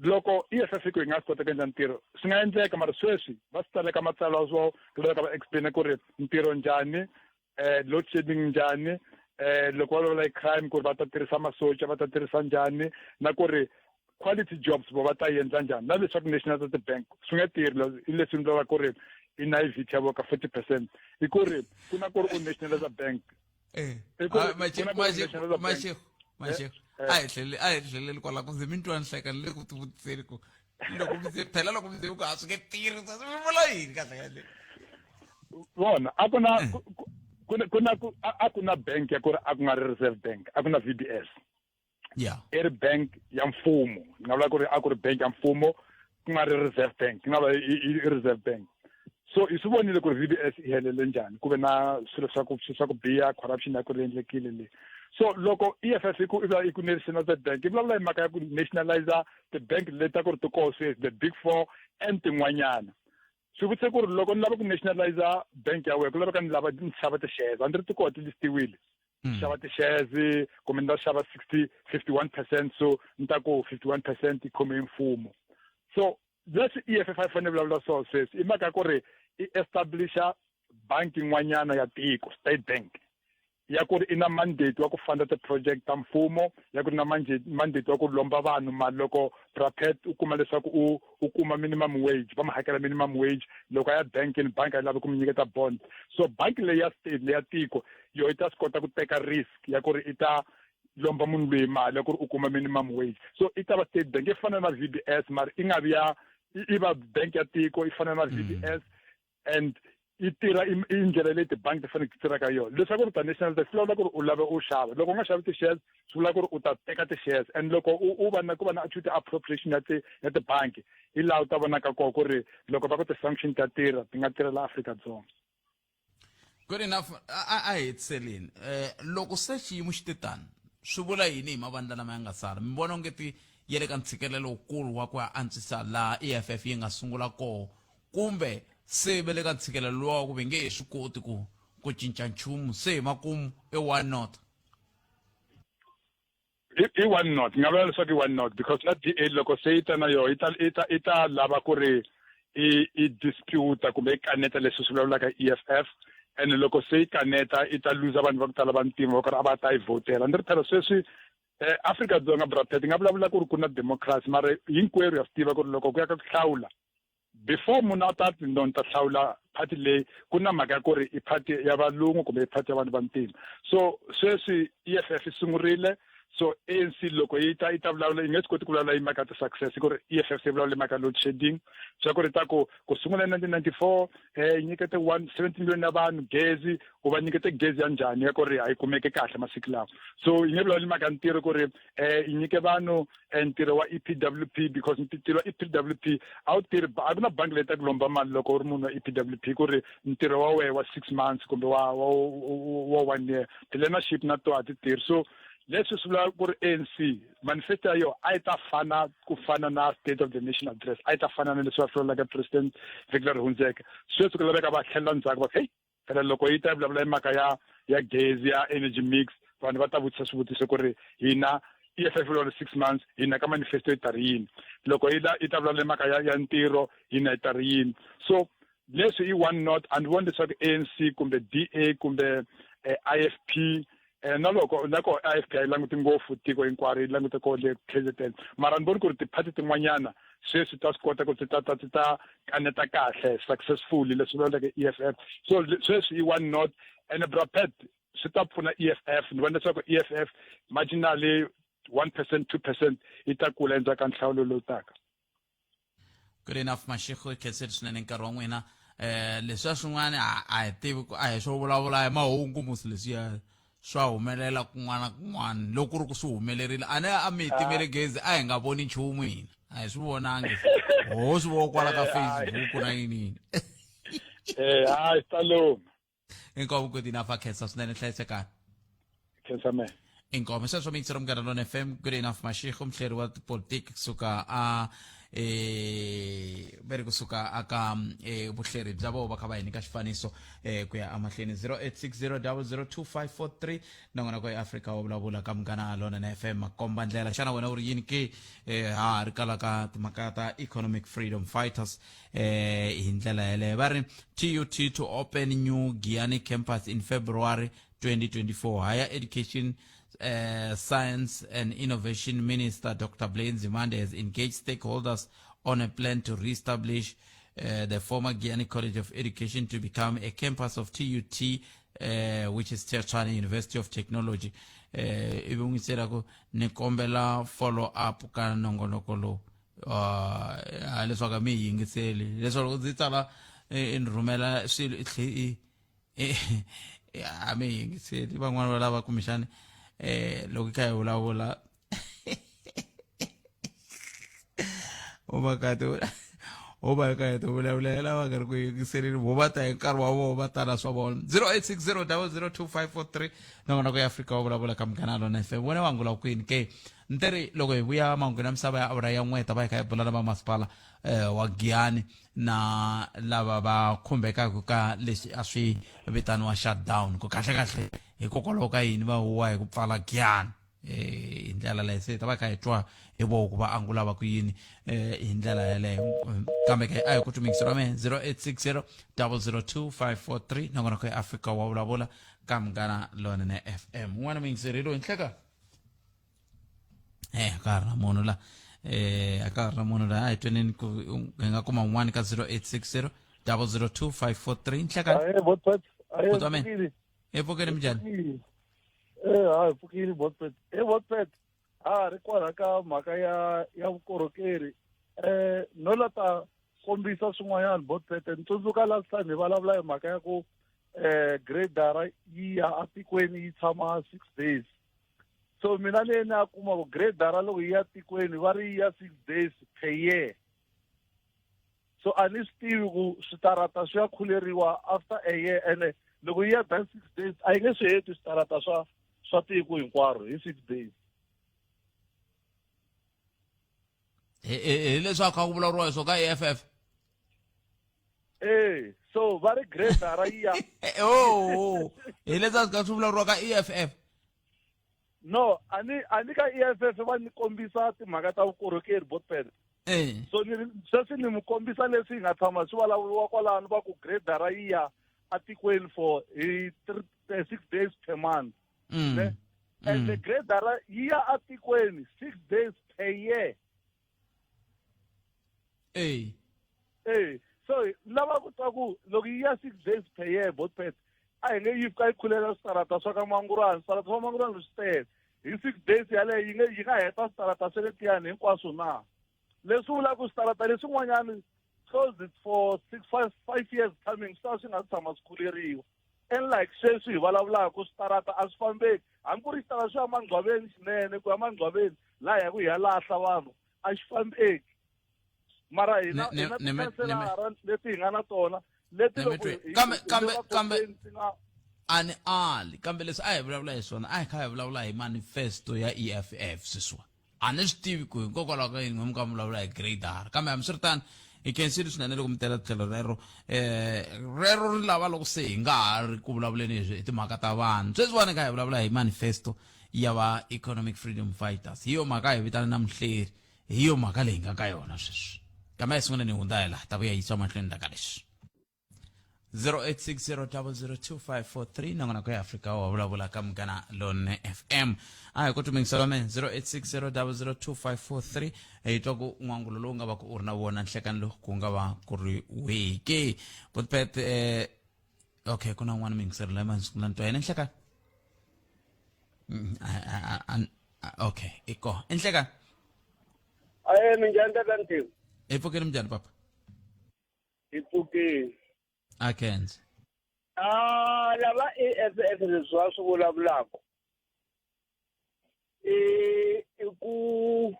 loko EFF ku yi nga swi kota ku endla ntirho, swi nga endleka, mara sweswi va swi tsaleka matsalwa swo ku laveka va explain ku ri ntirho njhani, load shedding njhani, loko va vulavula hi crime ku ri va ta tirhisa masocha, va ta tirhisa njhani, na ku ri quality jobs vo va ta endla njhani, na leswaku national bank swi nge tirhi. I leswi ni ku ri i naivety ya vo ka 40%, i ku ri ku na ku ri u nationalize bank. Mashego, Mashego, a hi tlheleli kwala ku ze mi twa ni hleka ni le ku tivutiseni ku loko mi ze phela loko mi ze ku a swi nge tirhi, swi vula yini kahle kahle? Vona, a ku na ku na a ku na bank ya ku ri a ku nga ri Reserve Bank, a ku na VBS. I ri bank ya mfumo, ni nga vula ku ri a ku ri bank ya mfumo, ku nga ri Reserve Bank, ku nga va i Reserve Bank. So hi swi vonile ku ri VBS yi helele njhani, ku ve na swilo swa ku biha, corruption ya ku ri endlekile le. So loko EFF i ku national bank, yi vulavula hi mhaka ya ku nationalize ti-bank leti ta ku ri ti koho sweswi, the big four and tin'wanyana. Swi vutise ku ri loko ni lava ku nationalize bank ya wena, ku laveka ni lava ni xava ti-shares, a ni ri ti koho ti listiwile, xava ti-shares kumbe ni ta xava 60 51%, so ni ta ku 51% yi khome hi mfumo. So leswi EFF yi fanele vulavula swona sweswi i mhaka ku ri i establisha banki yin'wanyana ya tiko, state bank, ya ku ri i na mandate wa ku funda ti-project ta mfumo, ya ku ri na mandate wa ku lomba vanhu mali. Loko Brapet u kuma leswaku u kuma minimum wage, va mi hakela minimum wage, loko a ya bankini, banki a yi lavi ku mi nyiketa bond. So banki leyi ya state, leya tiko, yo yi ta swi kota ku teka risk ya ku ri i ta lomba munhu loyi mali ya ku ri u kuma minimum wage. So i ta va state bank, yi fana na VBS, mara i nga vi ya i va bank ya tiko, yi fana na VBS and yi tirha i ndlela leyi tibangi ti fanele ti tirhaka yona. Leswaku ri ta national, swi vulavula ku ri u lave u xava. Loko u nga xavi ti-shares, swi vula ku ri u ta teka ti-shares, and loko u va na ku va na actually appropriation ya tibangi, hi laha u ta vonaka kona ku ri loko va ku ti-sanction ta tirha, ti nga tirhela Afrika-Dzonga. Good enough. A hetiseleni, loko se xiyimo xi te tani, swi vula yini hi mavandla lama ya nga sala? Mi vona onge ti ya le ka ntshikelelo wukulu wa ku ya antswisa laha EFF yi nga sungula koho, kumbe se va le ka ntshikelelo luwa wa ku ve nge he swi koti ku ku cinca nchumu se hi makumu i one not I one not ni nga vula leswaku i one not because na DA loko se yi ta na yoho yi ta yi ta yi ta lava ku ri i i dispute kumbe yi kaneta leswi swi vulavulaka EFF and loko se yi kaneta yi ta luza vanhu va ku tala vantima va ku ri a va ta yi vhotela ni ri phela sweswi eh, Afrika Dzonga brapet nga vulavula ku ri ku na democracy mara hinkwerhu ya swi tiva ku ri loko ku ya ka ku hlawula before munhu a ta ti no ni ta hlawula party leyi ku na mhaka ya ku ri i party ya valungu kumbe i party ya vanhu vantima so sweswi EFF yi sungurile so ANC loko yi ta yi ta vulavula yi nge swi koti ku vulavula hi mhaka ya ti-success ku ri EFF se vulavula hi mhaka ya load shedding swa ku ri ta ku ku sungula hi 1994 eh yi nyikete 170 million ya vanhu gezi u va nyikete gezi ya njhani ya ku ri a yi kumeke kahle masiku lawa so yi nge vulavuli mhaka ya ntirho ku ri eh yi nyike vanhu eh, ntirho wa EPWP because ntirho wa EPWP a wu tirhi a ku na bangi leyi ta ku lomba mali loko u ri munhu wa EPWP ku ri ntirho wa wehe wa six months kumbe wa wa wa one year ti-learnership na to a ti tirhi so leswi swi vula ku ri ANC manifesto ya yona a yi ta fana ku fana na state of the nation address a yi ta fana na leswi va hlulaka president vhiki leri hundzeke sweswi ku laveka va tlhelela ndzhaku va hey phela loko yi ta vulavula hi mhaka ya ya gezi ya energy mix vanhu va ta vutisa swivutiso ku ri hina EFF vulavula six months hina ka manifesto yi ta ri yini loko yi yi ta vulavula mhaka ya ya ntirho hina yi ta ri yini so leswi i one not a ni voni leswaku ANC kumbe DA kumbe eh, IFP eh, na loko na ko IFP a yi languti ngopfu tiko hinkwaro yi langute ko le KZN mara ni voni ku ri tiphati tin'wanyana sweswi ta swi kota ku ti ta ta ti ta kaneta kahle successfully leswi vulaka EFF so sweswi i one not and brapet swi ta pfuna EFF ni vona leswaku EFF marginally 1% 2% yi ta kula endzhaku ka nhlawulo lowu taka Good enough Mashego khenseli swinene nkarhi wa n'wina eh leswiya swin'wana a hi tivi ku a hi swo vulavula hi mahungu musi leswiya swa humelela kun'wana na kun'wana loko ku ri ku swi humelerile a ni a mi hi timele gezi a hi nga voni nchumu hina a hi swi vonangi ho swi vo kwala ka Facebook na yini yini eh hayi stalom Inkomu good enough a khensa swinene hlayisekani khensa me Inkomo sweswo mi yingisela Munghana Lona FM good enough Mashego muhleri wa tipolitiki kusuka a eh veri kusuka aka eh vuhleri bya vona va kha va hi nyika xifaniso eh ku ya emahlweni 0860002543 nongonoko ya Afrika wa vulavula ka Munghana Lona na FM makomba ndlela xana wena u ri yini ke eh ha ri kala ka timhaka ta economic freedom fighters eh hi ndlela yeleyo va ri TUT to open new Giyani campus in February 2024 higher education Science and Innovation Minister Dr. Blaine Nzimande has engaged stakeholders on a plan to reestablish the former Giyani College of Education to become a campus of TUT, which is Tshwane University of Technology. Ivi n'wi tsela ku ni kombela follow up ka nongonoko lowu uh, leswaku a mi hi yingiseli leswaku loko ndzi tsala ni rhumela swilo i tlhe i a mi hi yingiseli van'wana va lava kumbexani um loko i kha hi vulavula u va kati wo va ka hi ti vulavulela va nga ri ku yingiseleni vo va ta hi nkarhi wa vona va tala swa vona 0860 002543 nongonoko ya afrika wa vulavula ka munghana lona fm wena wa angula kwini ke ni te ri loko hi vuya mahungwini ya misava ya awara ya n'we ta va hi kha hi bula na vamasipala eh, wa giyani na lava va khumbekaka ka leswi a swi vitaniwa shutdown ku kahle kahle hikokwalaho ka yini va huwa hi ku pfala giyani eh, hi ndlela leyi se hi ta va kha hi twa hi voho ku va angula va ku yini eh, hi ndlela yeleyo kambe ke a hi ku tumikiselo wa mehe 0860 002 543 nongonoko ya afrika wa vulavula ka munghana lonene fm un'wana muyingiseri loyi nhleka eh a ka ha ri na munhu la eh a ka ha ri na munhu la a hi tweneni ku hi nga kuma un'wana ka 0860 002 543 nhlekani Ahee, Botpet. Ahee, Bhuti wa mina. pfukile. e pfukeni minjhani Pfukile. Eh, hayi pfukile Botpet. Eh, Botpet. Ha ri kwala ka mhaka ya ya vukorhokeri. Eh, no la ta kombisa swin'wanyana Botpet. Ni tsundzuka last time hi vulavula hi mhaka ya ku eh gradara yi ya atikweni yi tshama 6 days. So mina leyi ni ya kuma ku gradara loko yi ya tikweni va ri yi ya 6 days per year. So a ni swi tivi ku switarata swi ya khuleriwa after a year ene loko yi ya than 6 days a yi nge swi heti switarata swa swa tiko hinkwaro hi 6 days. Hi leswaku kha ku vulavuriwa hi swo ka EFF Eh, So va ri gradara yi ya Oh, hi leswi a swi ka swi vulavuriwa ka EFF. No, a ni a ni ka EFF va ni kombisa timhaka ta vukorhokeri botpet. Eh. So ni sweswi ni mi kombisa leswi hi nga tshama swi vulavuriwa kwalano va ku gradara yi ya atikweni for hi 6 days per month. Ne? And the gradara yi ya atikweni 6 days per year. Eh. Eh, so lava ku twa ku loko yi ya 6 days per year botpet a hi nge yi fika yi khulela switarata swa ka mangurani, switarata swa mangurani swi tele hi 6 days yaleyo yi nge yi nga heta switarata swa le tiyani hinkwaswo na. Leswi vulaka ku switarata leswin'wanyani close it for 6 5 5 years coming swi ta swi nga tshama swi khuleriwa. And like sweswi hi vulavulaka switarata a swi fambeki, hambi ku ri xitarata xo ya mangcwaveni xinene ku ya mangcwaveni laha hi ya ku hi ya lahla vanhu a xi fambeki. Mara hina hina tikhanselara leti hi nga na tona leti loko kambe kambe kambe a ni ali kambe leswi a hi vulavula hi swona a hi kha hi vulavula hi manifesto ya EFF sweswiwa a ni swi tivi ku hikokwalaho ka yini mi ka mi vulavula hi gradar kambe hambiswiritano hi khensile swinene loko mi tela tlhelo rero um rero ri lava loko se hi nga ha ri ku vulavuleni hi timhaka ta vanhu sweswiwani kha hi vulavula hi manifesto ya va economic freedom fighters hi yo mhaka hi vitana na muhleri hi yo mhaka leyi nga ka yona sweswi kambe a hi sunguleni hi hundza hi laha ta vuya yisa mahlweni la ka leswi 0860002543 nongonoko ya Afrika wa vulavula ka Munghana Lonene FM a hi ku tumingisa me 0860002543 hi twa ku n'wangulo lowu nga va ku u ri na wona nhlekani lowu ku nga va ku ri wihi ke botpet okay ku na un'wana muyingiseri la ma twa yena nhlekani okay i koho i nhlekani Aye minjhani tata Ntivo? Hi pfukile minjhani papa? Hi pfukile. A khensa. Ah, lava EFF leswi va swi vulavulaka i i ku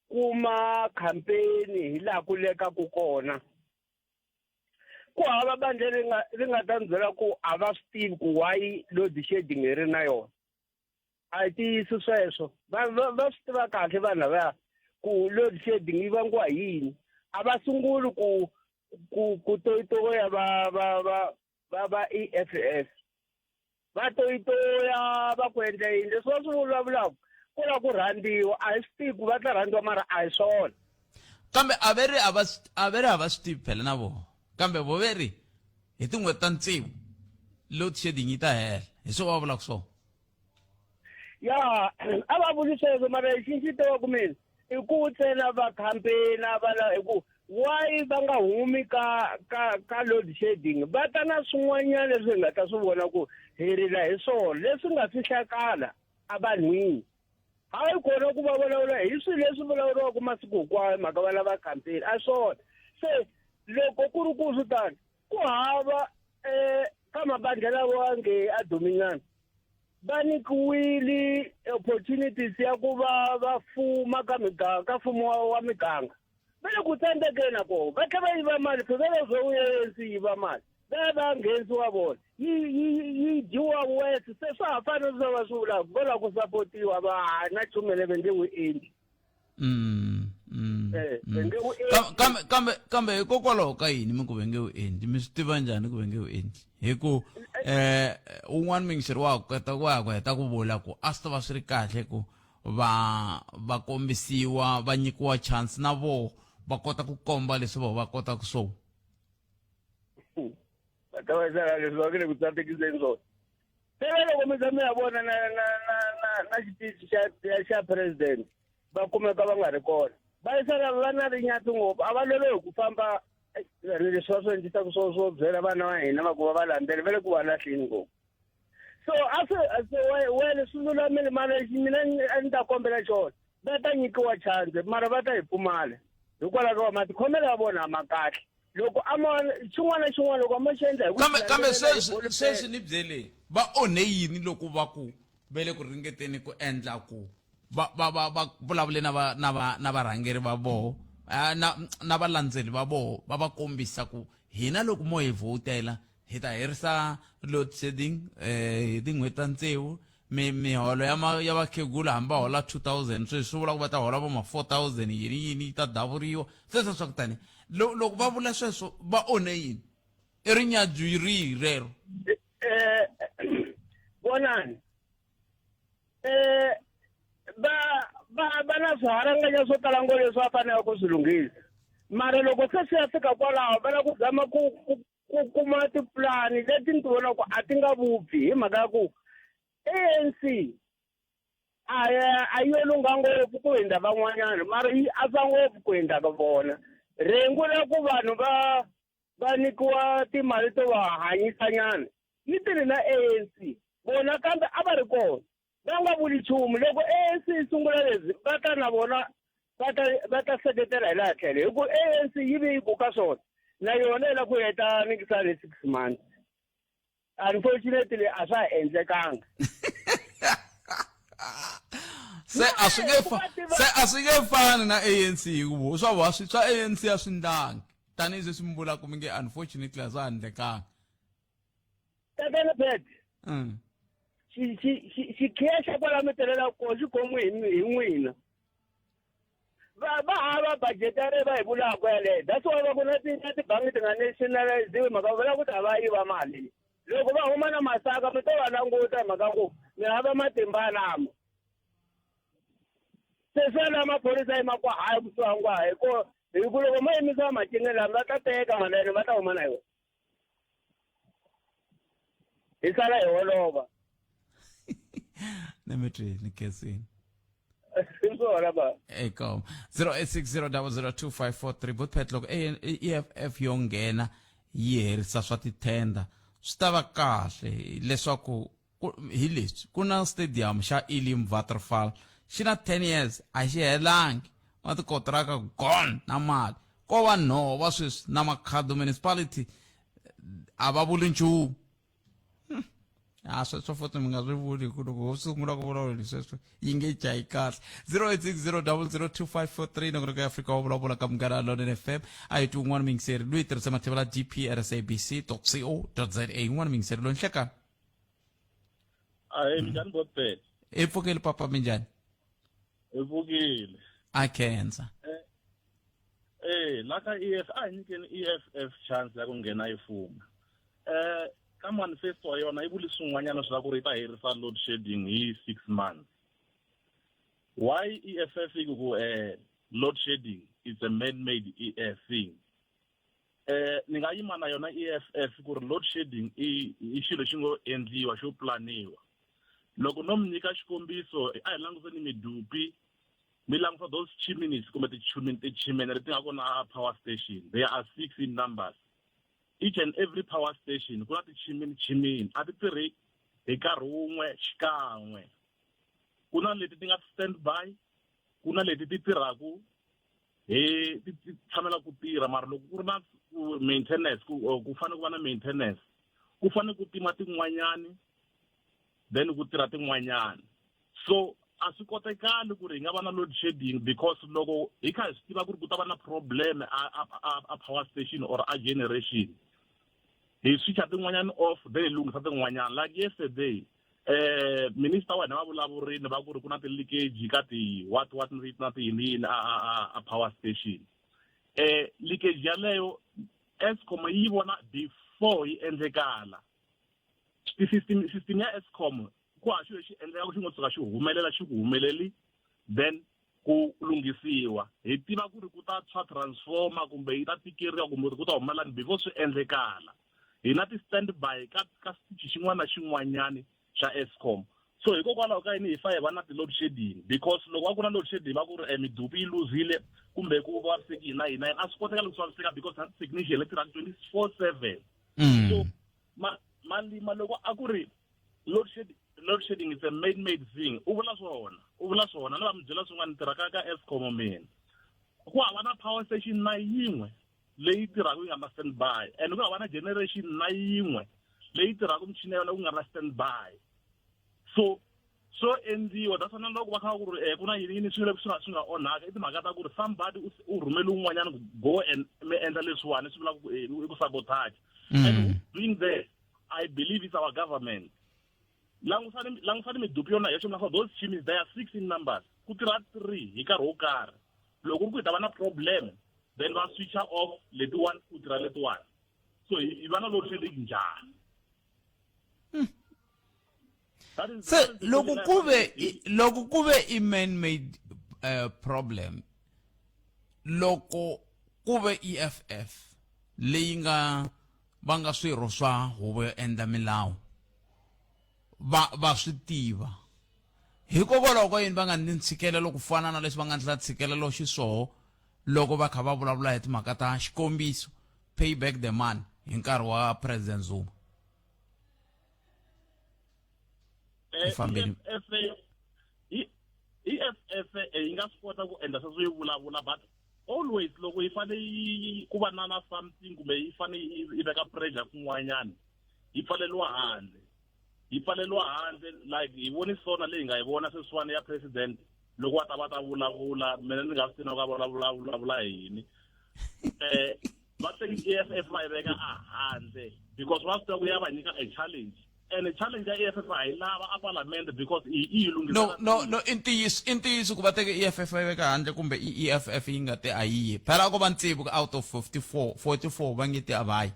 kuma campaign hi laha ku lekaku kona. Ku hava bandla ri nga ri nga ta ni byela ku a va swi tivi ku why load shedding hi ri na yona. A hi ntiyiso sweswo. Va va va swi tiva kahle vanhu lavaya ku load shedding yi vangiwa hi yini. A va sunguli ku ku ku toyitoya va va va va va EFF. Va toyitoya va ku endla yini leswi va swi vulavulaka ku lava ku rhandziwa a hi swi tivi ku va ta rhandziwa mara a hi swona. Kambe a ve ri a va a ve ri a va swi tivi phela na vona kambe vo ve ri hi tin'hweti ta tsevu load shedding yi ta hela hi swo va vulaka swona. Ya a va vuli sweswo mara lexi ni xi tivaka mina i ku ntsena va campaign va la hi ku why va nga humi ka ka ka load shedding va ta na swin'wanyana leswi hi nga ta swi vona ku hi rila hi swona leswi nga fihlakala evanhwini hayi kona ku va vulavula hi swilo leswi vulavuriwaka masiku hinkwayo mhaka va lava campaign a swona se loko ku ri ku swi tano ku hava um ka mabandla lawa nge a duminyana va nyikiwile opportunities ya ku va va fuma ka miganga ka mfumo wa, wa miganga va le ku tsandzekeni na kona va tlhela va yiva mali phela va zo ANC yiva mali va ya va nghenisiwa vona yi yi yi dyiwa wese se swa ha fani swi va swi vulaka vo lava ku sapotiwa va ha na nchumu le va nge wu endli Eh, va nge wu endli. Kambe kambe kambe hikokwalaho ka yini mi ku va nge wu endli mi swi tiva njhani ku va nge wu endli hi ku eh un'wana muyingiseri wa ku heta ku ya ku heta ku vula ku a swi ta va swi ri kahle ku va va kombisiwa va nyikiwa chance na voho va kota ku komba leswi voho va kotaka swona. Va ta va xana leswi va nge le ku tsandzekiseni swona. Phela loko mi za mi ya vona na na na na na xitichi xa xa president va kumeka va nga ri kona. Va yisa lava va na rinyatsi ngopfu a va lolohi ku famba leswi va swi endlisaka swo swo byela vana va hina va ku va va landzela va le ku va lahleni ngopfu. So a swi se wena swi lulamile mara lexi mina a ni ta kombela xona va ta nyikiwa chance mara va ta hi pfumala hikwalaho ka matikhomelo ya vona a ma kahle loko a ma xin'wana na xin'wana loko a ma xi endla hi ku kambe kambe landzelela hi sweswi sweswi ni byeleni va onhe yini loko va ku ve le ku ringeteni ku endla ku va va va va vulavule na va na va na varhangeri va voho na na valandzeli va voho va va kombisa ku hina loko mo hi vhotela hi ta herisa load shedding hi tin'hweti ta tsevu mi miholo ya ma ya vakhegula hambi va hola 2000 sweswi swi vula ku va ta hola vo ma 4000 yini yini yi ta davuriwa sweswo swa ku tani loko va vula sweswo va onhe yini. I rinyadzu rihi rero? Vonani, va va va na swiharanganya swo tala ngo leswi va faneleke ku swi lunghisa, mara loko se swi ya fika kwalaho va lava ku zama ku kuma tipulani leti ni ti vonaka ku a ti nga vupfi, hi mhaka ya ku ANC a yo lungha ngopfu ku hundza van'wanyana, mara yi antswa ngopfu ku hundza ka vona. Rhengu ra ku vanhu va nyikiwa timali to va hanyisanyana yi tirhi na ANC vona, kambe a va ri kona va nga vuli nchumu. Loko ANC yi sungula leswi, va ta na vona va ta seketela hi laha tlhelo, hi ku ANC yi ve yi ku ka swona na yona yi la ku heta nikisani 6 months. Unfortunately, a swa ha endlekanga. Se a swi nge fani na ANC, hikuva swa va swa ANC a swi ndlangi tanihi leswi mi vulaka, mi nge unfortunately a swa ha endlekanga. Tatana Pet, xikhiya xa kwala mi tirhelaka kona xi khomiwe hi n'wina. Va hava budget yaleyo va hi vulaka yaleyo. That's why va ku na tibangi ti nga nationaliziwi, mhaka va lava ku ta va yiva mali. Loko va huma na masaka, mi to va languta, hi mhaka ku mi hava matimba lama se swa la maphorisa yima ku hayi kusuhani ku hayi ko, hi ku loko mo yimisa macini lama, va ta teka mali yena, va ta huma na yona, hi sala hi holova. Ni mi twini khensini. Hi swona ba. Eka 0860002543, Botpet, loko EFF yo nghena yi herisa swa tithenda, swi ta va kahle leswaku hi leswi ku na stadium xa Elim Waterfall xi na 10 years a xi helangi, va tikontraka gone na mali ko va nhova sweswi na Makhado municipality a va vuli nchumu. A sweswo futhi mi nga swi vuli, hi ku loko ho sungula ku vulavula hi sweswo yi nge jayi kahle. 0860002543, nongonoko ya Afrika wa Vulavula ka Munghana Lonene FM. A hi twi un'wana muyingiseri loyi tirhisa mathevela dp sabc co za. Un'wana muyingiseri loyi, nhlekani. Ahe, minjhani Botpet? I pfukile papa, minjhani? Hi pfukile. A khensa. La ka EF, a hi nyikeni EFF chance ya ku nghena yi fuma. Ka manifesto wa yona yi vuli swin'wanyana swa ku ri yi ta herisa load shedding hi 6 months. Why EFF yi ku load shedding is a man made thing? Ni nga yima na yona EFF ku ri load shedding i xilo xi ngo endliwa, xo planiwa. Loko no mi nyika xikombiso, a hi languseni Medupi, mi langusa those chimneys kumbe tichimene leti nga kona a power station. They are six in numbers. Each and every power station ku na tichimini chimini, a ti tirhi hi nkarhi wun'we xikan'we. Ku na leti ti nga stand by, ku na leti ti tirhaku hi ti tshamela ku tirha, mara loko ku ri na maintenance, ku fanele ku va na maintenance, ku fanele ku tima tin'wanyani, then ku tirha tin'wanyani. So a swi kotekali ku ri hi nga va na load shedding, because loko hi kha hi swi tiva ku ri ku ta va na problem a power station or a generation, hi switcha tin'wanyani off, then hi lunghisa tin'wanyani. Like yesterday, minister wa hina va vulavurini va ku ri ku na ti-leakage ka ti what what na ti yini yini a power station. Leakage yaleyo Eskom yi vona before yi endlekala. Ti-system ya Eskom ku ha xilo lexi endlekaka, xi ngo tshuka xi humelela, xi ku humeleli, then ku lunghisiwa. Hi tiva ku ri ku ta tshwa transformer kumbe yi ta tikeriwa kumbe ku ta humelelani before swi endlekala. Hi na ti-stand by ka xitichi xin'wana na xin'wanyani xa Eskom. So hikokwalaho ka yini hi fa hi va na ti-load shedding? Because loko va ku na load shedding, va ku ri Medupi yi luzile kumbe ku vaviseki na yini na yini, a swi koteka loko swi vaviseka, because na ti-technician leti tirhaka 24/7. So malima loko a ku ri load shedding is a man made thing, u vula swona, u vula swona. Ni va mi byela swin'wana, ni tirha ka Eskom mina. Ku hava na power station na yin'we leyi tirhaka yi nga na stand by, and ku hava na generation na yin'we leyi tirhaka michini ya yona ku nga na stand by. So swo endliwa. That's why na loko va kha va ku ri ku na yini yini swilo swi nga onhaka, i timhaka ta ku ri somebody u rhumele un'wanyana ku go and mi endla leswiwani, swi vulaka ku i ku sabotage. And who's doing that? I believe it's our government. Langusani Medupi yona yoxe, mi those chimneys, they are six in numbers, ku tirha three hi nkarhi wo karhi. Loko ku ri ku hi ta va na problem, then va switcha off letiwani, ku tirha letiwani. So hi va na load shedding njhani? Se loko ku ve loko ku ve i man made problem, loko ku ve EFF leyi nga va nga swirho swa huvo yo endla milawu va va swi tiva, hikokwalaho ka yini va nga ni ntshikelelo ku fana na leswi va nga ndlela ntshikelelo xiswoho loko va kha va vulavula hi timhaka ta xikombiso pay back the money hi nkarhi wa President Zuma? Fambeni. EFF yi nga swi kota ku endla sweswo yi vulavula, but always loko yi fane yi ku va na na something kumbe yi fane yi veka pressure kun'wanyana, yi pfaleriwa handle, yi pfaleriwa handle. Like hi voni sona leyi nga hi vona sweswiwani ya president loko va ta va ta vulavula, mina ni nga swi tivi na ku va vulavula vulavula yini. Va teki EFF va yi veka a handle because va swi tiva ku ya va nyika a challenge, and challenge ya EFF a yi lava a parliament because i yi lunghisa. No, no, no, i ntiyiso, i ntiyiso ku va teke EFF va yi veka handle kumbe i EFF yi nga te a yi yi phela ko va ntsivu out of 54 44 va nge te a va yi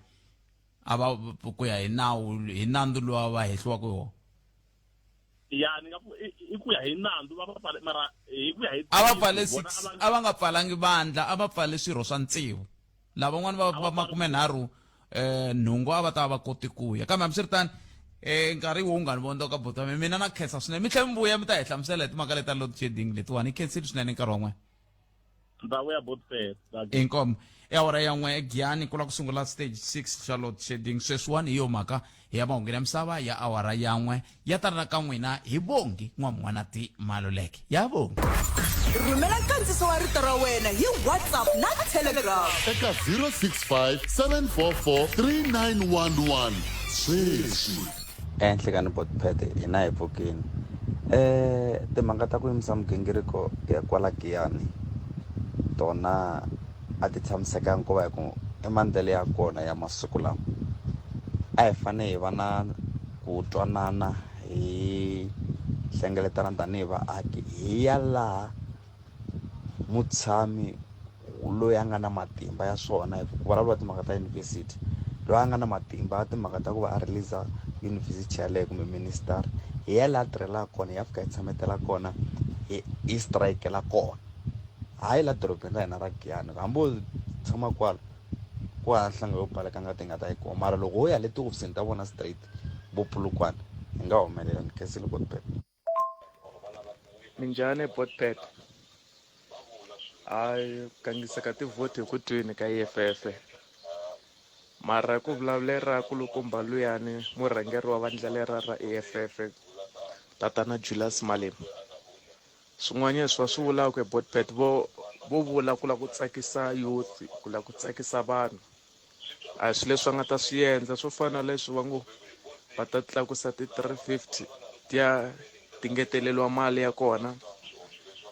a va ku ya hi nawu hi nandzu lowa va hehliwaka hi wona. Ya, ni nga ku i ku ya hi nandzu va va pfale, mara hi ku ya hi a va pfale vona 6 a va nga pfalangi vandla, a va pfale swirho swa ntsevu, lavan'wana va va 38 nhungu a va ta va koti ku ya. Kambe hambiswiritano nkarhi wo nga ni vondzoka buti wa mina, mina na khensa swinene, mi tlhela mi vuya mi ta hi hlamusela hi timhaka leta load shedding letiwani. Hi khensile swinene nkarhi wa n'wina. Ndhawu ya Botpet. Inkomu. I awara ya n'we egiyani ku la ku sungula stage 6 xa load shedding sweswiwani. Hi yo mhaka hi ya mahungu ya misava ya awara ya n'we ya ta ka n'wina hi Bongi N'wamun'wanati Maluleke ya Bongi. Rhumela nkandziso wa rito ra wena hi WhatsApp na Telegram eka 065 744 3911 sweswi. Ehenhla Botpet, hina hi pfukini. Timhaka ta ku yimisa migingiriko ya kwala Giyani tona a ti tshamisekanga, ku va hi ku i maendlelo ya kona ya masiku lawa. A hi fane hi va na ku twanana, hi hlengeletana tanihi vaaki, hi ya laha mutshami loyi a nga na matimba ya swona, hi ku vulavula timhaka ta yunivhesiti, loyi a nga na matimba ya timhaka ta ku va a release yunivhesiti yaleyo kumbe minister, hi ya laha a tirhelaka kona, hi ya fika hi tshametela kona, hi strikela kona, hayi la dorobeni ra hina ra Giyani. Hambi wo tshama kwala ku hava nhlanga yo baleka nga ti nga ta yi kuma, mara loko ho ya le tihofisini ta vona straight vo Polokwane, hi nga humelela. Ni khensile, Botpet. Minjhani Botpet? Hayi, ku gangisa ka tivhoti hi ku twini ka EFF, mara ku vulavulera kulukumba luyani murhangeri wa vandla lera ra EFF, tatana Julius Malema, swin'wanyana leswi va swi vulaka hi Botpet, vo vo vula ku lava ku tsakisa youth, ku lava ku tsakisa vanhu, a hi swilo leswi va nga ta swi endla. Swo fana na leswi va ngo va ta tlakusa ti-350 ti ya ti ngeteleriwa mali ya kona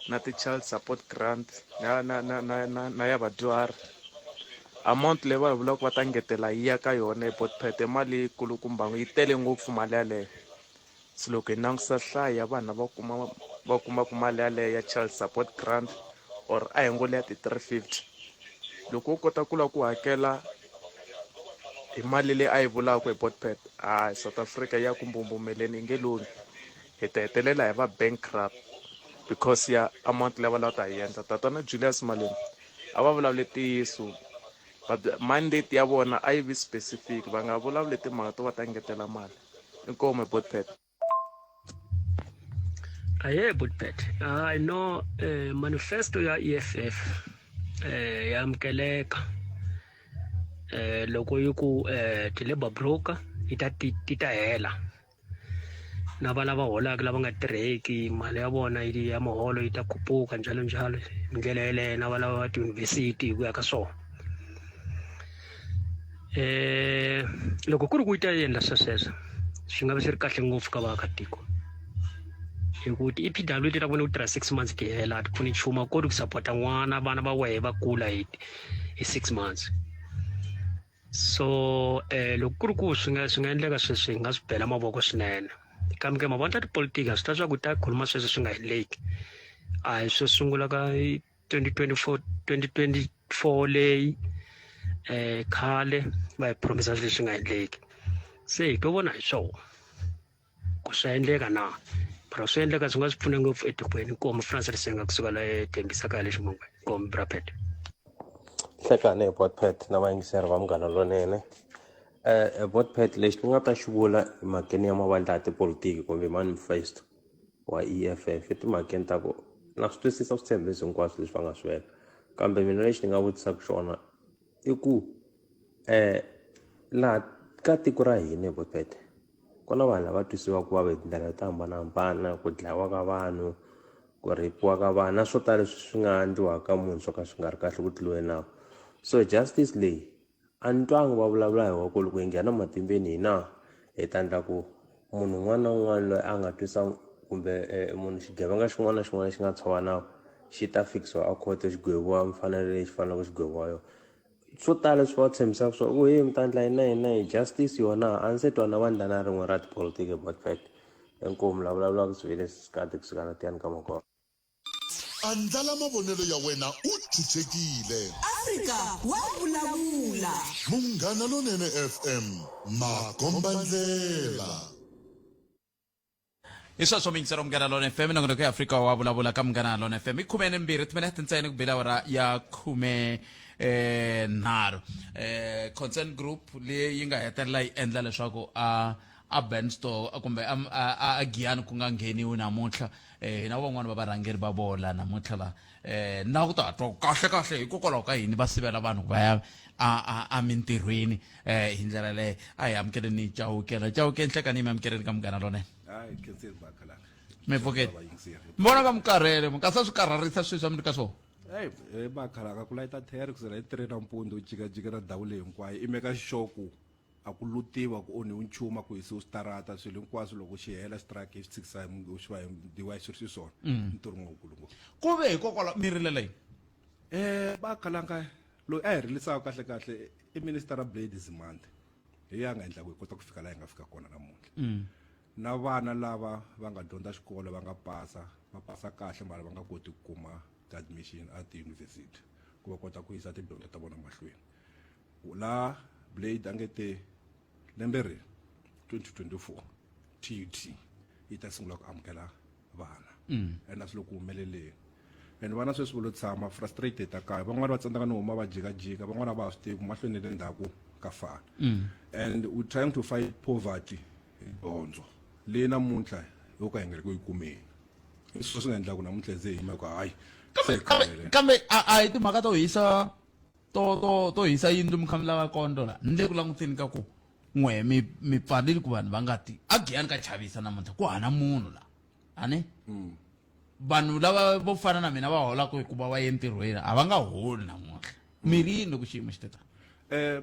na ti-child support grant na na na na na na ya vadyuhari, amount leyi va yi vulaka va ta ngetela yi ya ka yona hi Botpet i mali yikulukumba, yi tele ngopfu mali yaleyo. Se loko hi langutisa nhlayo ya vanhu lava kuma va kumaka mali yaleyo ya child support grant, or a hi ngo leya ti-350, loko wo kota ku lava ku hakela hi mali leyi a yi vulaka hi Botpet, hayi, South Africa ya ku mbumbumeleni, yi nge lunghi, hi ta hetelela hi va bankrupt because ya amount leyi va lava ta yi endla. Tatana Julius Malema a va vulavuli ntiyiso, but mandate ya vona a yi vi specific, va nga vulavuli timhaka to va ta ngetela mali. Inkomu, Botpet. Aye Botpet, I know manifesto ya EFF ya amukeleka loko yi ku ti-labor broker yi ta ti ta hela na va lava holaka, lava nga tirheki, mali ya vona ya muholo yi ta khupuka, njalo njalo, hi ndlela yeleyo na va lava va tiyunivhesiti hi ku ya ka swona. Loko ku ri ku yi ta endla swesweswo, swi nga va swi ri kahle ngopfu ka vaakatiko, hi ku ti-EPW ti ta vona ku tirha 6 months ti hela, a ti pfuni nchumu, a koti ku support-a n'wana, vana va wehe va kula hi 6 months. So loko ku ri ku swi nga endleka sweswi, hi nga swi bela mavoko swinene. Kambe ke mavona ta tipolitiki a swi ta swa ku ta khuluma sweswo swi nga heleki, a hi swo sungula ka 2024, 2024 leyi. Khale va hi promisa swilo leswi nga endleki. Se hi to vona hi swona ku swa endleka na. Mara swi endleka swi nga swi pfuna ngopfu etikweni. Inkomu Francis Risenga kusuka la eTembisa kaya le Ximungwe. Inkomu Bra Pat. Nhlekani hi Botpet na vayingiseri va Munghana Lonene. Botpet lexi ni nga ta xi vula emhakeni ya mavandla ya tipolotiki kumbe manifesto wa EFF etimhakeni ta ku na swi twisisa switshembiso hinkwaswo leswi va nga swi veka kambe mina lexi ni nga vutisaka xona i ku laha ka tiko ra hina hi Botpet ku na vanhu lava twisiwaka ku vava hi tindlela to hambanahambana ku dlayiwa ka vanhu ku rhipiwa ka vanhu na swo tala leswi swi nga endliwaka munhu swo ka swi nga ri kahle ku tluliwe nawu so justice leyi a ni twangi va vulavula hi wa ku loko hi nghena matimbeni hina hi ta endla ku munhu un'wana na un'wana loyi a nga twisa kumbe munhu xigevenga xin'wana na xin'wana lexi nga tshova nawu xi ta fikisiwa a khoto xi gweviwa mfanelo leyi xi faneleke xi gweviwa yona swo tala leswi va tshembisaka swona ku hey mi ta endla yini na yini na yini justice yona a ndzi se twa na vandla na rin'we ra tipolotiki about fact inkomu la vulavulaka sivile sikati kusuka na tiyani ka makona. Andlala mavonelo ya wena u chuchekile. Afrika wa vulavula. Munghana Lonene FM, makombandlela. Hi sweswo miyingiselo Munghana Lona FM, nongonoko ya Afrika wa vulavula ka Munghana Lona FM. I khume ni mbirhi timinete ntsena ku bile awara ya khume nharhu. Concern Group leyi yi nga hetelela yi endla leswaku a a Benstore kumbe a a a Giyani ku nga ngheniwi namuntlha. Hina van'wani va varhangeri va vola namuntlha la na ku ta twa kahle kahle hikokwalaho ka yini va sivela vanhu ku va ya a a a mintirhweni hi ndlela leyo. A hi amukeleni Chauke la. Chauke, nhlekani mi amukeleni ka Munghana Lonene. Hayi, khenseni bakhalaka. Mi pfukile. Mi vona ka mi karhele, mi kasi swi karharisa swilo swa mi ri ka swona. Hey, eh bakhalaka ku layita there kusela hi 3 nampundzu u jikajika na ndhawu leyi hinkwayo i meka sure ku a ku lutiwa ku onhiwi nchumu a ku hisiwi switarata swilo hinkwaswo loko xi hela xitraki xi tshikisa hi xi va hi diwa xi ri xiswona. Ntirho wukulu ngopfu. Ku ve hikokwalaho mi rilela yini? Bakhalanga loyi a hi rilisaka kahle kahle i minister Blade Nzimande. Hi ya nga endla ku hi kota ku fika laha hi nga fika kona namuntlha. Na vana lava va nga dyondza xikolo va nga pasa, va pasa kahle mara va nga koti ku kuma ti-admission a tiyunivhesiti ku va kota ku yisa tidyondzo ta vona mahlweni. La Blade a nge te lembe ri 2024 TUT yi ta sungula ku amukela vana. And a swi le ku humeleleni. And vana sweswi va lo tshama frustrated a kaya. Van'wani va tsandzeka no huma va jikajika, van'wani a va ha swi tivi ku mahlweni na le ndzhaku ka fana. And we trying to fight poverty hi dyondzo leyi namuntlha yo ka hi nga ri ku yi kumeni. Hi swona swi nga endlaku namuntlha hi ze hi yima ku hayi se hi karhele. Kambe a hi timhaka to hisa to to to hisa yindlu mi kha mi lava kondlo la. Ni le ku languteni ka ku n'we mi mi pfaleli ku vanhu va nga ti a Giyani ka chavisa namuntlha ku hana munhu la. Ani? Vanhu lava vo fana na mina va holaka hikuva va ye entirhweni a va nga holi namuntlha. Mi ri yini loko xiyimo xi te tani?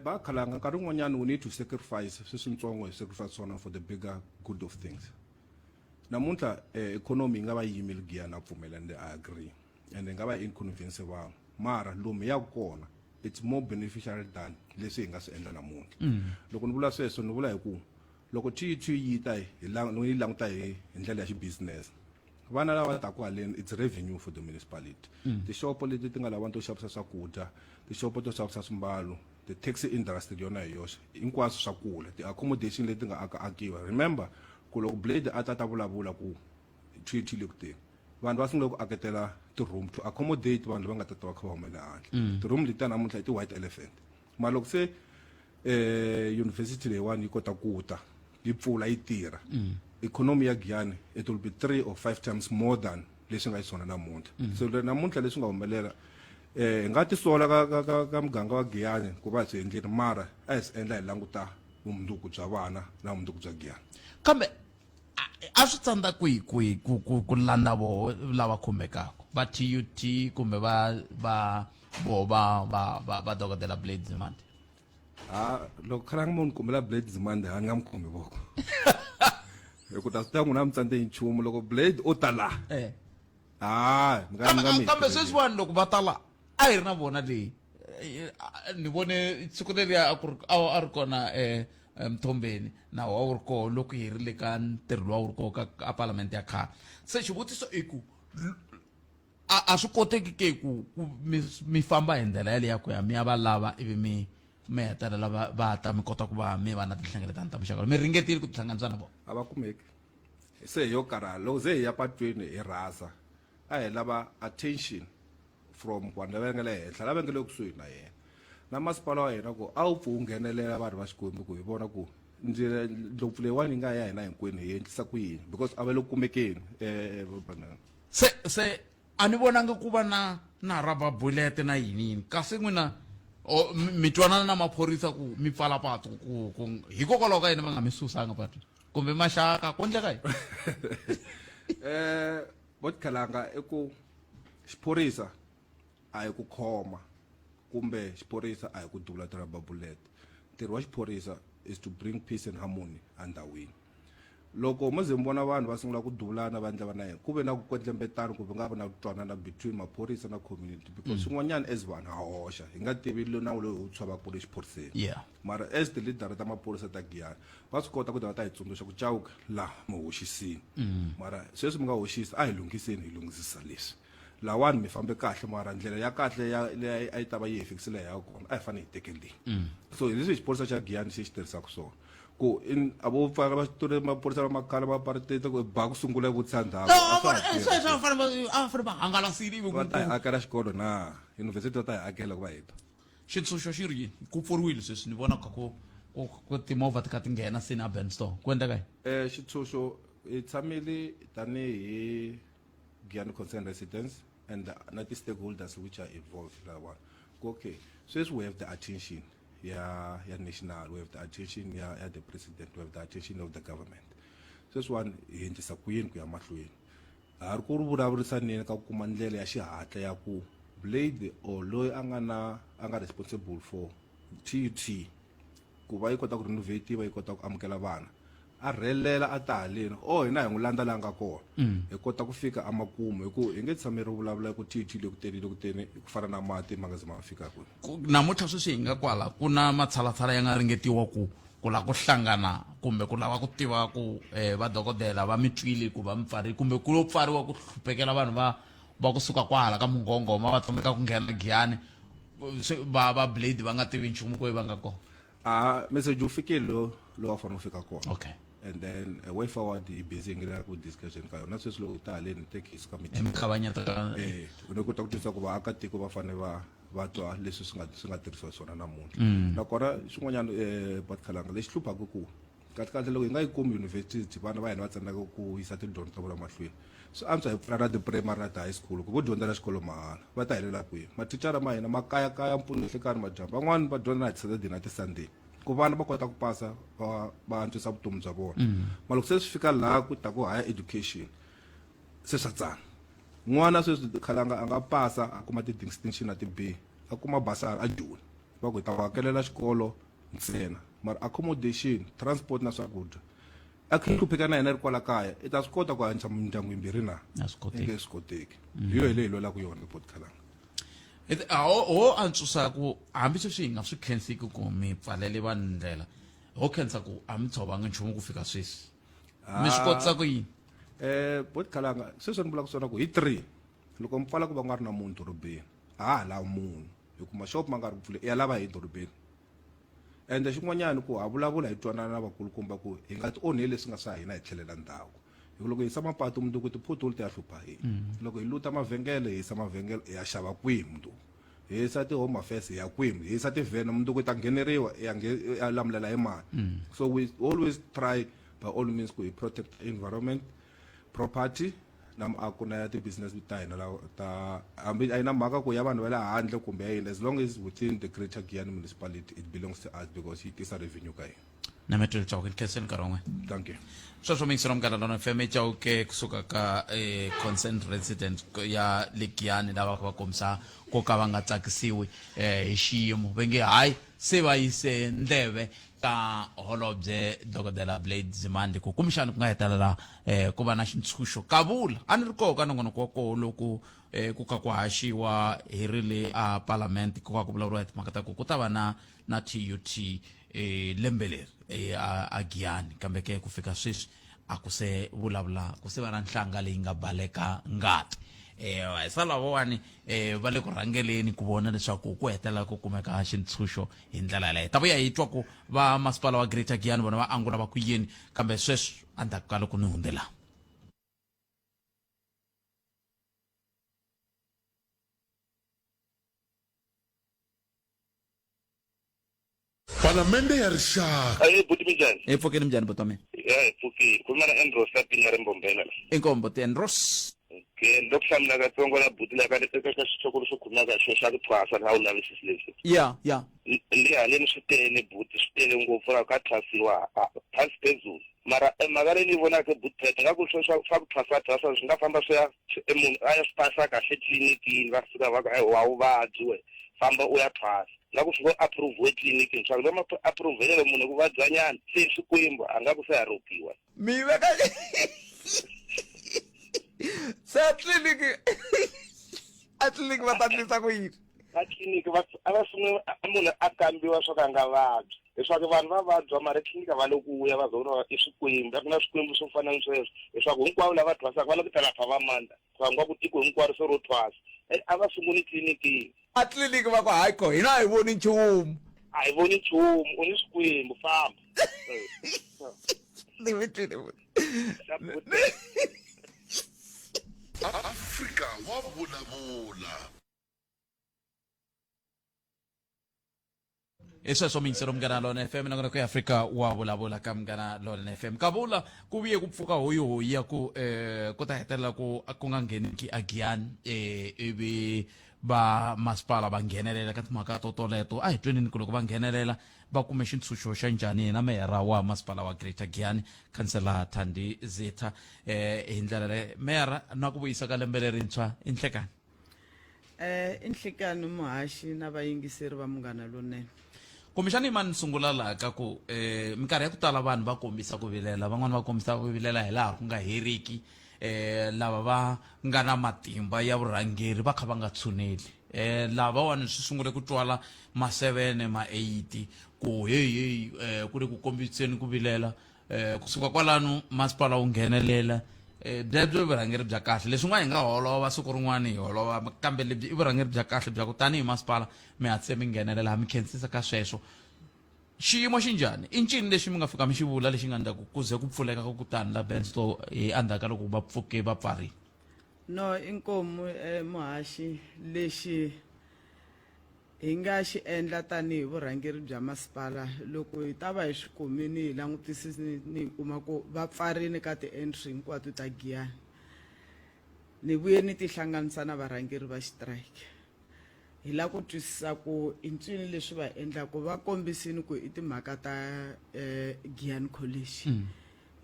Va khalanga nkarhi wun'wanyana we need to sacrifice sweswitsongo hi sacrifice swona for the bigger good of things. Namuntlha economy yi nga va yi yimile Giyani na pfumela and I agree and yi nga va yi inconvenience vanhu mara lomu hi yaka kona it's more beneficial than leswi hi nga swi endla namuntlha. Loko ni vula sweswo ni vula hi ku loko TUT yi ta hi yi languta hi ndlela ya xibusiness vana lava taku haleni it's revenue for the municipality. Tixopo leti ti nga lavani to xavisa swakudya, tixopo to xavisa swimbalo, the taxi industry yona hi yoxe hinkwaswo swa kula, ti-accommodation leti nga aka akiwa. Remember ku loko Blade a ta ta vulavula ku TUT le ku teni vanhu va sungule ku aketela ti-room to accommodate vanhu lava nga ta ta va kha va humela handle. Ti-room letiya namuntlha i ti-white elephant mara loko se university leyiwani yi kota ku ta yi pfula yi tirha, economy ya Giyani it will be 3 or 5 times more than leswi nga xiswona namuntlha. So namuntlha leswi nga humelela hi nga tisola ka ka ka ka muganga wa Giyani ku va hi swi endlile mara a hi swi endla hi languta vumundzuku bya vana na vumundzuku bya Giyani. Kambe a swi tsandza kwihi kwihi ku ku ku landza voho lava khumbekaka va TUT kumbe va va voho va va va va dokodela Blade Nzimande? Ha loko khalanga mo ni kombela Blade Nzimande ha ni nga mi khomi voko. Hi ku ta swi tiva n'wina mi tsandze hi nchumu loko Blade o ta la. Ha mi nga mi nga mi Kambe sweswiwani loko va ta la a hi ri na vona leyi ni vone siku leriya a ku ri a ri kona Mthombeni na wa wu ri koho loko hi ri le ka ntirho luwa wu ri koho ka a palamende ya khale. Se xivutiso i ku a swi koteki ke ku mi famba hi ndlela yaleyo ya ku ya mi ya va lava ivi mi mi hetelela va va ta mi kota ku va mi va na tinhlengeletano ta muxaka mi ringetile ku tihlanganisa na vona a va kumeki se hi yo karhala loko ze hi ya patwini hi rhasa a hi lava attention from vanhu lava nga le henhla lava nga le kusuhi na yena na masipala wa hina ku a wu pfu wu nghenelela vanhu va xikwembu ku hi vona ku ndlela ndlopfu leyiwani yi nga ya hina hinkwenu hi endlisa ku yini because a va le ku kumekeni um se se a ni vonanga ku va na na rubber bullet na yini yini kasi n'wina o mi twanana na maphorisa ku mi pfala patu ku ku hikokwalaho ka yini va nga mi susanga patu kumbe maxaka ku endleka yini eh botkhalanga i ku xiphorisa a hi ku khoma kumbe xiphorisa a hi ku duvula ti-rubber bullet ntirho wa xiphorisa is to bring peace and harmony endhawini loko mo ze mi vona vanhu va sungula ku duvulana va endla va na yena ku ve na ku kwetlembetana kumbe nga vi na ku twanana between maphorisa na community because mm. swin'wanyana as vanhu ha hoxa hi nga tivi nawu lowu hi wu tshovaka ku ri xiphoriseni yeah. mara as ti-leader ta maphorisa ta giyani va swi kota ku ta va ta hi tsundzuxa ku chauke laha mi hoxisini mm. mara sweswi mi nga hoxisa a hi lunghiseni hi lunghisisa leswi lawani mi fambe kahle mara ndlela ya kahle ya leyi a yi ta va yi hi fikisile hi ya kona a hi fanele hi teke leyi mm. so hi leswi xiphorisa xa giyani xi xi tirhisaka swona ku in a vo pfa va ture maphorisa lama khale ma apartheid ku ba ku sungula vutisa ndhawu sweswo a fanele a fanele va hangalasile va ta hi akela xikolo na yunivhesiti va ta hi akela ku va hita xitshunxo xi ri yini ku pfuriwile sweswi ni vona kha ku ku timovha ti kha ti nghena se na benstore ku endleka yini um xitshunxo hi tshamile tanihi Giyani concerned residents and the, na ti-stakeholders which are involved lawani ku okay sweswi we have the attention ya ya national we have the attention ya, ya the president we have the attention of the government sweswiwani hi endlisa ku yini ku ya mahlweni ha ri ku ri vulavurisaneni ka ku kuma ndlela ya xihatla ya ku blade or loyi a nga na a nga responsible for TUT ku va yi kota ku renovate-iwa yi kota ku amukela vana a rhelela a ta haleni o hina hi n'wi landza laha nga kona mm. hi kota ku fika emakumu hi ku hi nge tshami ri vulavula ku TUT le ku teni le ku teni ku fana na mati ma nga ze ma fika kwihi namuntlha sweswi hi nga kwala ku na matshalatshala ya nga ringetiwa ku ku lava ku hlangana kumbe ku lava ku tiva ku eh, vadokodela va mi twile ku va mi pfarile kumbe ku lo pfariwa ku hluphekela vanhu va va kusuka kwahala ka mungongoma va tsandzeka ku nghena giyani va va blade va nga tivi nchumu ku va nga kona a message wu fikile lo lowu a fanele wu fika kona okay and then a way forward hi busy hi nghenela ku discussion ka yona sweswi loko hi ta haleni teki hi suka meeting kavanyeta ka eh u ne kota ku twisisa ku vaakatiko va fanele va va twa leswi swi nga swi nga tirhisiwa swona namuntlha mm. nakona xin'wanyana um batkhalanga lexi hluphaka ku kahle kahle loko hi nga yi kumi university vana va hina va tsandzeka ku yisa tidyondzo ta vona mahlweni swi antswa hi pfula na ti-primary na ti-high school ku vo dyondzela xikolo mahala va ta helela kwihi mathicara ma hina ma kayakaya mpundzu nhlekani madyambu van'wani va dyondza na hi ti-saturday na ti-sunday ku vana va kota ku pasa va va antswisa vutomi bya vona mm. ma loko se swi fika laha ku ta ku higher education se swa tsana n'wana sweswi khalanga a nga pasa a kuma ti-distinction na ti-b a kuma basari a joni va ku hi ta ku hakelela xikolo ntsena mara accommodation transport na swakudya a kha hlupheka na yena ri kwala kaya i ta swi kota ku hanyisa mindyangu yimbirhi na i nge swi koteki mm. hi yo hi leyi lwelaka yona podkalanga ho antswisa ku hambi sweswi hi nga swi khensiki ku mi pfalele vanhu ndlela ho khensa ku a mi tshovanga nchumu ku fika sweswi mi swi kotisa ku yini um bodkalanga sweswi ni vulaka swona ku hi three loko mi pfala ku va nga ri na munhu dorobeni a ha ha lavi munhu hi ku mashopo ma nga ri ku pfule ya lava hi dorobeni ende xin'wanyana ku ha vulavula hi twanana na vakulukumba ku hi nga ti onheli leswi nga swa hina hi tlhelela ndzhaku hi ku loko hi yisa mapatu mundzuku ti-pothole ti ya hlupha hina mm. loko hi luta mavhengele hi yisa mavhengele hi ya xava kwihi mundzuku hi yisa ti-home affairs hi ya kwihi hi yisa tivhene mundzuku hi ta ngheneriwa hi ya lamulela hi mali mm. so we always try by all means ku hi protect environment property na miako na ya ti-business ta hina ta hambi a yi na mhaka ku ya vanhu va le handle kumbe ya yini as long as within the greater Giyani municipality it belongs to us because yi tisa revenue ka hina na metro chauke ni khenseni nkarhi wun'we thank you sweswo miyingiselo munghana lona fm chauke kusuka ka eh, concerned resident ya le Giyani lava va kombisa ko ka va nga tsakisiwi eh, hi xiyimo va nge hayi se va yise ndleve ka holobye dokodela blade zimandi ku kumbexani ku nga hetelela eh, ku va na xintshunxo kavula a ni ri koho ka nongonoko wa koho loku eh, ku ka ku haxiwa hi ri le a parliament ku ka ku vulavuriwa hi timhaka ta ku ku ta va na na tut eh, lembe leri eh, a, a giyani kambe ke ku fika sweswi a ku se vulavula ku se va na nhlanga leyi nga baleka ngati. um vahisa lavawani um va le ku rhangeleni ku vona leswaku ku hetelela ku kumeka xintshunxo hi ndlela yaleyo ta vuya hi twa ku va masipala wa Greater Giyani vona va angula va ku yini kambe sweswi endzhaku ka loko ni hundzela. Palamende ya Rixaka. Ahee buti minjhani? Hi pfukile minjhani buti wa mina? Ya hi pfukile. Khuluma na Andros la Pina re Mbombela la. Inkomu buti Andros. Okay, ni lo ku hlamula katsongo la buti la ka eka ka xihloko lexo khulumaka hi xona xa ku thwasa laha u lavisisi leswi. Ya, ya. Le haleni swi tele buti, swi tele ngopfu la ka thwasiwa phansi phezulu. Mara e mhaka leyi ni yi vonaka buti Pet nga ku swa swa ku thwasa thwasa swi nga famba swi ya e munhu a ya swi pasa kahle tlilinikini va fika va ku a wu vabyi we famba u ya thwasa. Nga ku swi ngo approve etliliniki swa ku va ma approve-ele munhu ku vabyanyana se swikwembu a nga ku se a ropiwa. Mi yi veka se a tliliniki a tliliniki va ta ndlisa ku yini? A tliliniki va a va sungula munhu a kambiwa swa ku a nga vabyi leswaku vanhu va vabya mara etliliniki a va le ku ya va za vona i swikwembu a ku na swikwembu swo fana ni sweswo leswaku hinkwavo lava thwasaka va lava ku ta lapha va mandla va nga ku tiko hinkwaro se ro thwasa a va sunguli tliliniki. A tliliniki va ku hayi ko hina a hi voni nchumu. A hi voni nchumu u ni swikwembu famba. Ni mi twile Afrika wa vulavula. Hi sweswo miyingiselo Munghana Lona FM nakona ku Afrika wa vulavula ka Munghana Lona FM. Kavula ku vuye ku pfuka hoyihoyi ya ku eh ku ta hetelela ku ku nga ngheniki a Giyani eh ivi va masipala va nghenelela ka timhaka to toleto. A hi twenini ku loko va nghenelela va kume xintshunxo xa njhani na meyara wa masipala wa Greater Giyani Khansela Thandi Zitha eh hi ndlela leyi meyara na ku vuyisa ka lembe lerintshwa i nhlekani. Eh, i nhlikani muhaxi na vayingiseri va Munghana Lonene. Kumbexana i mani sungula laha ka ku eh minkarhi ya ku tala vanhu va kombisa ku vilela, van'wani va kombisa ku vilela hi laha ku nga heriki eh lava va nga na matimba ya vurhangeri va kha va nga tshuneli. Eh lavawani swi sungule ku twala ma 7 ma 8 ku hey hey eh ku le ku kombiseni ku vilela eh kusuka kwalano masipala wu nghenelela eh byebyo i vurhangeri bya kahle leswin'wana hi nga holova siku rin'wana hi holova kambe lebyi i vurhangeri bya kahle bya ku tanihi masipala mi hatlise mi nghenelela ha mi khensisa ka sweswo xiyimo xi njhani i ncini lexi mi nga fika mi xi vula lexi nga endla ku ku ze ku pfuleka ko kutani la Bensto hi endzhaku ka loko va pfuke va pfarile No inkomu eh, muhaxi lexi Hi nga xi endla tanihi vurhangeri bya masipala loko hi ta va hi swi kumini hi langutisisini hi kuma ku va pfarini ka ti-entry hinkwato ta Giyani. Ni vuye ni tihlanganisa na varhangeri va xitirayiki hi la ku twisisa ku i ncini leswi va endlaku va kombisini ku i timhaka ta um Giyani College.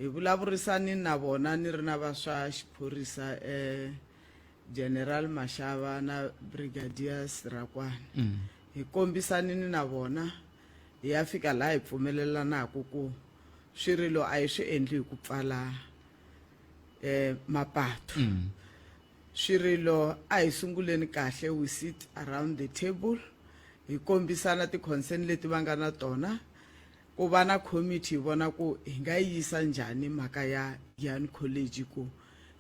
Hi vulavurisanini na vona ni ri na va swa xiphorisa um General Mashava na Brigadier Sirakwane. Mm. Hi kombisanini na vona hi ya fika laha hi pfumelelanaka ku swirilo a hi swi endli hi ku pfala eh mapatu. Mm. Swirilo a hi sunguleni kahle we sit around the table hi kombisana ti-concern leti va nga na tona ku va na committee hi vona ku hi nga yi yisa njhani mhaka ya Giyani College ku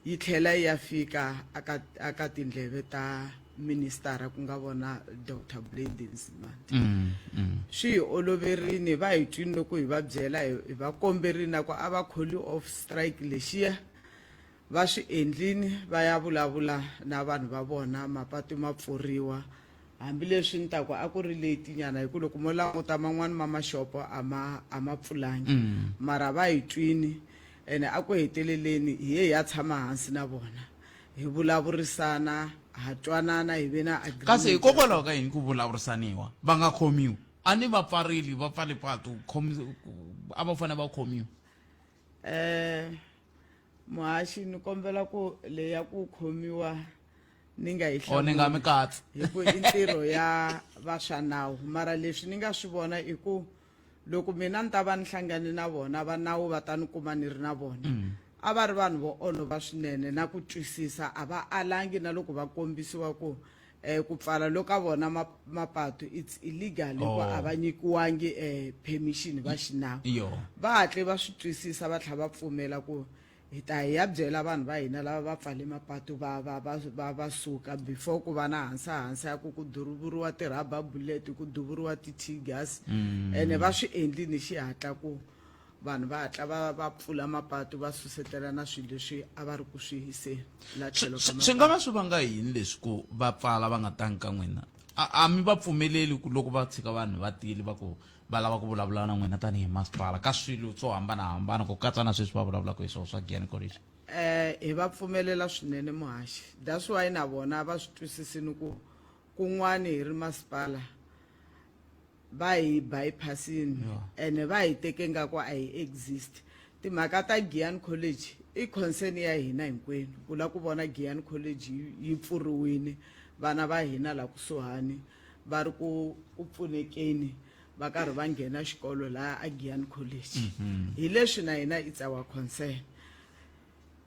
yi tlhela yi ya fika aka aka tindleve ta ministara ku nga vona Dr Blade Nzimande mm, mm. swi hi oloverini va hi twini loko hi va byela hi va komberini na ku a va call off strike lexiya Va swi endlini va ya vulavula na vanhu va vona, mapatu ma pfuriwa. Hambileswi ni ta ku a ku ri late nyana hi ku loko mo languta man'wani ma maxopo a ma a ma pfulangi mara va hi twini ene a ku heteleleni hi ye hi ya tshama hansi na vona hi vulavurisana ha twanana hi ve na Kasi agreement ya hikokwalaho ka yini ku vulavurisaniwa va nga khomiwi? A ni va pfarili va pfale patu a va fanele va khomiwa. Eh muhaxi ni kombela ku leyi ya ku khomiwa ni nga yi O ni nga mi katsi. hi ku i ntirho ya va swa nawu mara leswi ni nga swi vona i ku loko mina ni ta va ni hlangane na vona va nawu va ta ni kuma ni ri na vona mm. a va ri vanhu vo olova swinene na ku twisisa a va alangi na loko va kombisiwa ku eh ku pfala loka vona mapatu it's illegal hikuva oh. a va nyikiwangi eh permission va xinawu va hatle va swi twisisa va tlhela va pfumela ku Hi ta hi ya byela vanhu va hina lava va pfale mapatu va va va va va suka before ku va na hansa hansa ya ku ku duvuriwa ti-rubber bullet ku duvuriwa ti-tear gas. Ene va swi endlini xihatla ku vanhu va hatla va va pfula mapatu va susetela na swilo leswi a va ri ku swi hiseni la tlhelo ka Swi nga va swi vanga yini leswi ku va pfala va nga tangi ka n'wina? A mi va pfumeleli ku loko va tshika vanhu va tile va ku va lava ku vulavula na n'wina tanihi masipala ka swilo swo hambanahambana ku katsa na sweswi va vulavulaka hi swona swa Giyani College? Hi va pfumelela swinene muhaxi, that's why na vona va swi twisisini ku kun'wani hi ri masipala va hi bypassini ene va hi teke nga ku a hi exist. Timhaka ta Giyani College i concern ya hina hinkwenu ku la ku vona Giyani College yi pfuriwini, vana va hina la kusuhani va ri ku ku pfunekeni va karhi va nghena xikolo laha a Giyani College. Hi leswi na hina it's our concern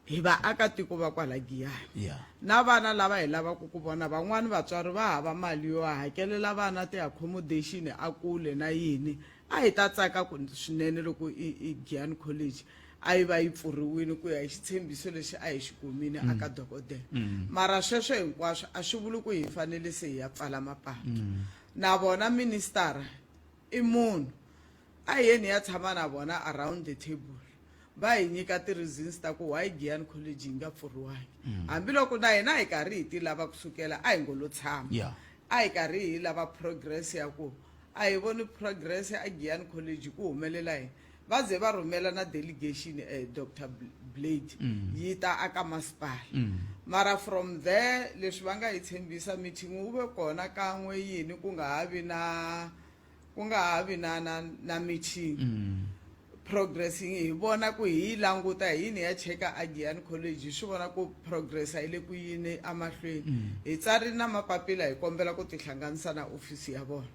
hi vaakatiko va kwala Giyani. Na vana lava hi lavaka ku vona van'wani vatswari va hava mali yo hakelela vana ti-accommodation a kule na yini. A hi ta tsaka ku swinene loko i Giyani College a yi va yi pfuriwile ku ya hi xitshembiso lexi a hi xi kumile aka dokodela. Mara sweswo hinkwaswo a swi vuli ku hi fanele se hi ya pfala mapatu. Na vona ministara i munhu, a hi yeni hi ya tshama na vona around the table va hi nyika ti-reasons ta ku why Giyani College yi nga pfuriwangi. Hambiloko na hina hi karhi hi ti lava kusukela a hi ngo lo tshama. A hi karhi hi lava progress ya ku a hi voni progress a Giyani College ku humelela yini. Va ze va rhumela na delegation Doctor Blade yi ta aka masipala. Mara from there leswi va nga hi tshembisa meeting wu ve kona kan'we yini ku nga ha vi na ku nga ha vi na na na meeting. Progress hi vona ku hi yi languta hi yini ya cheka a Giyani College hi swi vona ku progress a yi le ku yini emahlweni. Hi tsarile na mapapila hi kombela ku tihlanganisa na office ya vona.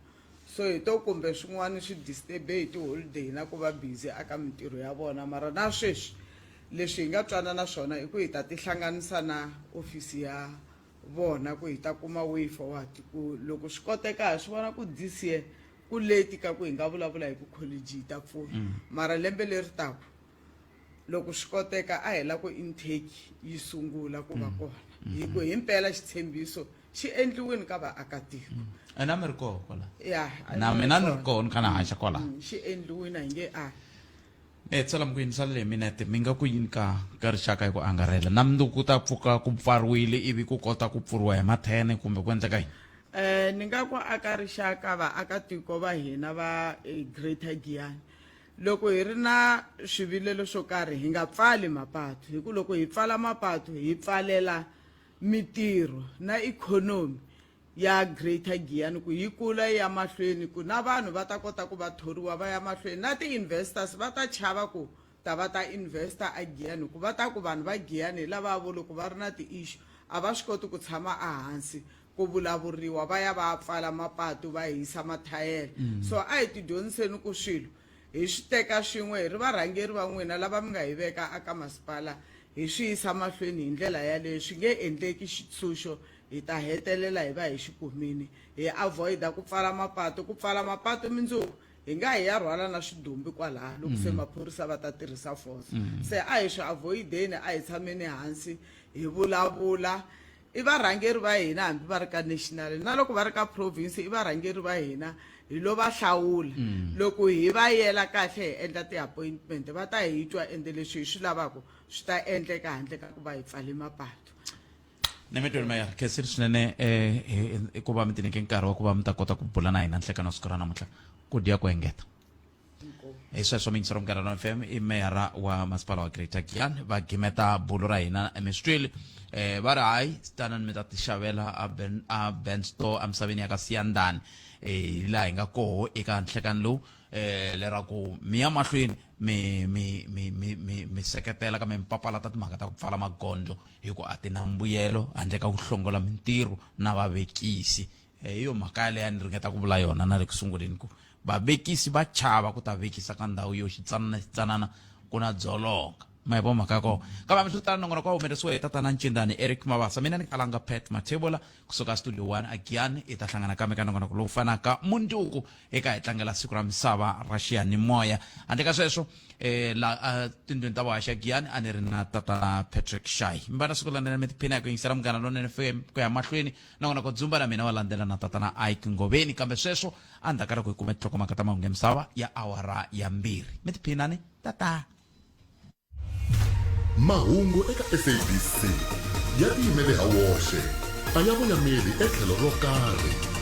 So hi to kumbe swin'wana swi disturb hi ti-holiday na ku va busy aka mintirho ya vona, mara na sweswi leswi hi nga twanana swona i ku hi ta tihlanganisa na office ya vona ku hi ta kuma way forward ku loko swi koteka ha swi vona ku this year ku late ka ku hi nga vulavula hi ku college yi ta pfula. Mara lembe leri taka loko swi koteka a hi la ku intake yi sungula ku va kona hi ku himpela xitshembiso xi endliwini ka vaakatiko. Ene a mi ri koho kwala? Ya, a Na ni ri mina ni ri kona. koho ni kha ni haxa kwala. Xi endliwini a hi nge a. Tsala mi ku yingisela leyi minete mi nga ku yini ka ka rixaka hi ku angarhela na mundzuku ku ta pfuka ku pfariwile ivi ku kota ku pfuriwa hi mathene kumbe ku endleka yini? Ni nga ku aka rixaka vaakatiko va hina va Greater Giyani loko hi ri na swivilelo swo karhi hi nga pfali mapatu, hi ku loko hi pfala mapatu hi pfalela mitirho na ikhonomi ya Greater Giyani ku yi kula yi ya mahlweni, ku na vanhu va ta kota ku va thoriwa va ya mahlweni, na ti-investors va ta chava ku ta va ta investa a Giyani, ku va ta ku vanhu va Giyani hi lava vo loko va ri na ti-issue a va swi koti ku tshama ehansi ku vulavuriwa, va ya va pfala mapatu va hisa mathayela. So a hi tidyondziseni ku swilo hi swi teka swin'we hi ri varhangeri va n'wina lava mi nga hi veka aka masipala, hi swi yisa mahlweni hi ndlela yaleyo. Swi nge endleki xitshunxo, hi ta hetelela hi va hi xi kumini, hi avoid-a ku pfala mapatu. Ku pfala mapatu mundzuku hi nga hi ya rhwala na swidumbi kwalaha loko se maphorisa va ta tirhisa force. Se a hi swi avoid-eni, a hi tshameni hansi hi vulavula. I varhangeri va hina hambi va ri ka national na loko va ri ka province, i varhangeri va hina, hi lo va hlawula. Loko hi va yela kahle hi endla ti-appointment va ta hi twa, ende leswi hi swi lavaka swi ta endleka handle ka ku va hi pfale mapatu. Ni mi tweli mayara khensile swinene ku va mi tinyike nkarhi wa ku va mi ta kota ku bula na hina nhlekani wa siku ra namuntlha ku dya ku engeta. Hi sweswo miyingisero Munghana Lonene FM i meyara wa masipala wa Greater Giyani va gimeta bulo ra hina mi swi twile va ri hayi tanani mi ta ti xavela a Ben a Ben store emisaveni ya ka Siyandhani laha hi nga koho eka nhlekani lowu leraku mi ya mahlweni mi mi mi mi mi mi seketela kambe mi papalata timhaka ta ku pfala magondzo hi ku a ti na mbuyelo handle ka ku hlongola mintirho na vavekisi. Hi yo mhaka yaleyo a ni ringeta ku vula yona na le ku sunguleni ku vavekisi va chava ku ta vekisa ka ndhawu yo xitsanana xitsanana ku na dzolonga. Ma yi vo mhaka ya kona. Kambe hambiswiritano, nongonoko wa humelerisiwe hi tatana Ncindani Eric Mabasa. Mina ni Kalanga Pat Mathebula kusuka Studio 1 a Giyani. Hi ta hlangana kambe ka nongonoko lowu fanaka mundzuku eka hi tlangela siku ra misava ra xiyanimoya. Handle ka sweswo, eh, la a tindlwini ta vuhaxi ya Giyani a ni ri na tata Patrick Shai. Mi va na siku landzela mi tiphina hi ku yingisela Munghana Lonene FM ku ya mahlweni. Nongonoko Dzumba na mina wa landzela na tatana Ike Ngoveni. Kambe sweswo endzhaku ka loko hi kume tinhlokomhaka ta mahungu ya misava ya awara ya 2. Mi tiphinani. Tata. Mahungu eka SABC ya tiyimele ha woxe, a ya voyameli etlhelo ro karhi.